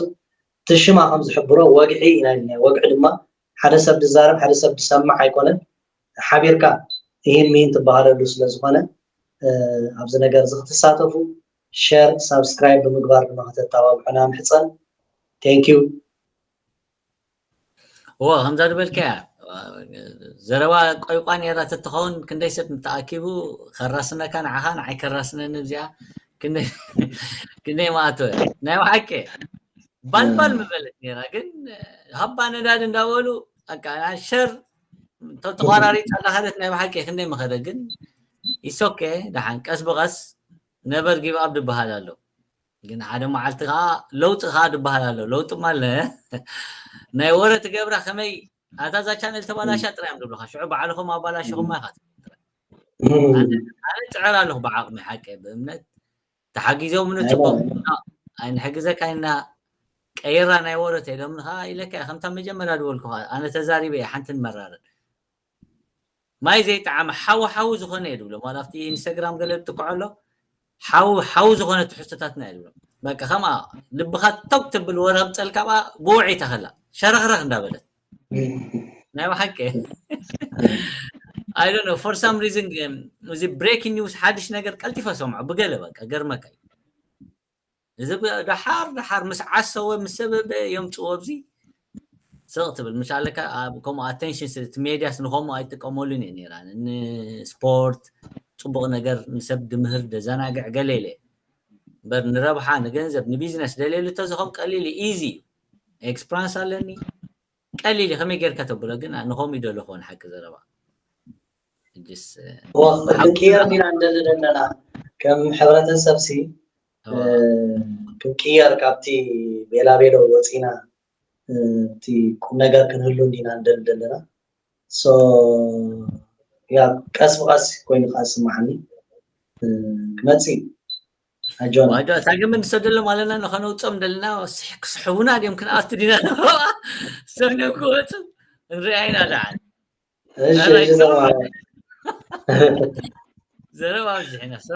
እቲ ሽማ ከም ዝሕብሮ ወግዒ ኢና ኢልና። ወግዒ ድማ ሓደ ሰብ ዝዛረብ ሓደ ሰብ ዝሰምዕ ኣይኮነን። ሓቢርካ ይህን ሚሂን ትበሃለሉ ስለዝኾነ ኣብዚ ነገር እዚ ክትሳተፉ ሸር ሳብስክራይብ ብምግባር ድማ ከተተባብዑና ምሕፀን። Thank you። እዎ ከምዛ ዝበልካያ ዘረባ ቆይቋ ነራ ተትኸውን ክንደይ ሰብ ምተኣኪቡ ከራስነካ ንዓኻ ንዓይ ከራስነኒ እዚኣ ክንደይ መኣተወ ናይ ብሓቂ ባልባል ምበለት ነራ ግን ሃባ ነዳድ እንዳበሉ ሸር ተቋራሪፃ እንዳኸደት ናይ ብሓቂ ክንደይ መኸደ ግን ኢሶኬ ደሓን ቀስ ብቐስ ነበር ጊቭ ኣፕ ዝበሃል ኣሎ ግን ሓደ መዓልቲ ከዓ ለውጢ ከዓ ዝበሃል ኣሎ ለውጢ ማለ ናይ ወረ ትገብራ ከመይ ኣታ እዛ ቻነል ተባላሻ ጥራይ እዮም ዝብሉካ ሽዑ ባዕልኹም ኣባላሽኹማ ኢኻ ኣነ ፅዕር ኣለኹ ብዓቕሚ ሓቂ ብእምነት ተሓጊዞም ንፅቡቅ ኣይንሕግዘካ ኢና ቀይራ ናይ ወረ ተኢሎምኒ ከዓ ኢለካ ከምታ መጀመርያ ዝበልኩ ኣነ ተዛሪበ እየ ሓንቲ ንመራረድ ማይ ዘይጠዓመ ሓዊ ሓዊ ዝኾነ እየ ዝብሎም ዋላ ኣብቲ ኢንስታግራም ገለ ዝጥቅዖ ኣሎ ሓዊ ሓዊ ዝኾነ ትሕዝቶታትና እየ ዝብሎም በቃ ከምኣ ልብኻ ተግ ተብል ወረ ክብፀልካ ብኣ ብውዒ ተኸላ ሸረኽረኽ እንዳበለት ናይ ብሓቂ I don't know for some reason እዚ breaking news ሓድሽ ነገር ቀልጢፈ ሰምዖ ብገለ በቃ ገርመካ እዩ እዚ ደሓር ደሓር ምስ ዓሰወ ምስ ሰበበ የምፅዎ ኣብዚ ስቕ ትብል ምሻለካ ኣብ ከምኡ attention እቲ ሜድያስ ንከምኡ ኣይጥቀመሉን እየ ነራ ንስፖርት ፅቡቕ ነገር ንሰብ ድምህር ደዘናግዕ ገለ ኢለ እምበር ንረብሓ ንገንዘብ ንቢዝነስ ደልየሉ ተዝኸም ቀሊል ኢዚ እዩ ኤክስፕራንስ ኣለኒ ቀሊል እዩ ከመይ ጌርካ ተብሎ ግን ንኸምኡ ይደለኹ ንሓቂ ዘረባ ክንቅየር ኢና እንደሊ ዘለና ከም ሕብረተሰብ ሲ ክንቅየር ካብቲ ቤላቤሎ ወፂና እቲ ቁም ነገር ክንህሉ እንዲና እንደሊ ዘለና ያ ቀስ ብቀስ ኮይኑ ከዓ ዝስማዓኒ ክመፅእ እዩ ኣጆና ዋዶ እታ ግን ንሰደሎም ኣለና ንኸነውፅኦም ደለና ክስሕቡና ድዮም ክንኣቱ ዲና ሰብነ ክወፁ ንሪኣ ኢና ደዓል ዘረባ ኣብዚሕና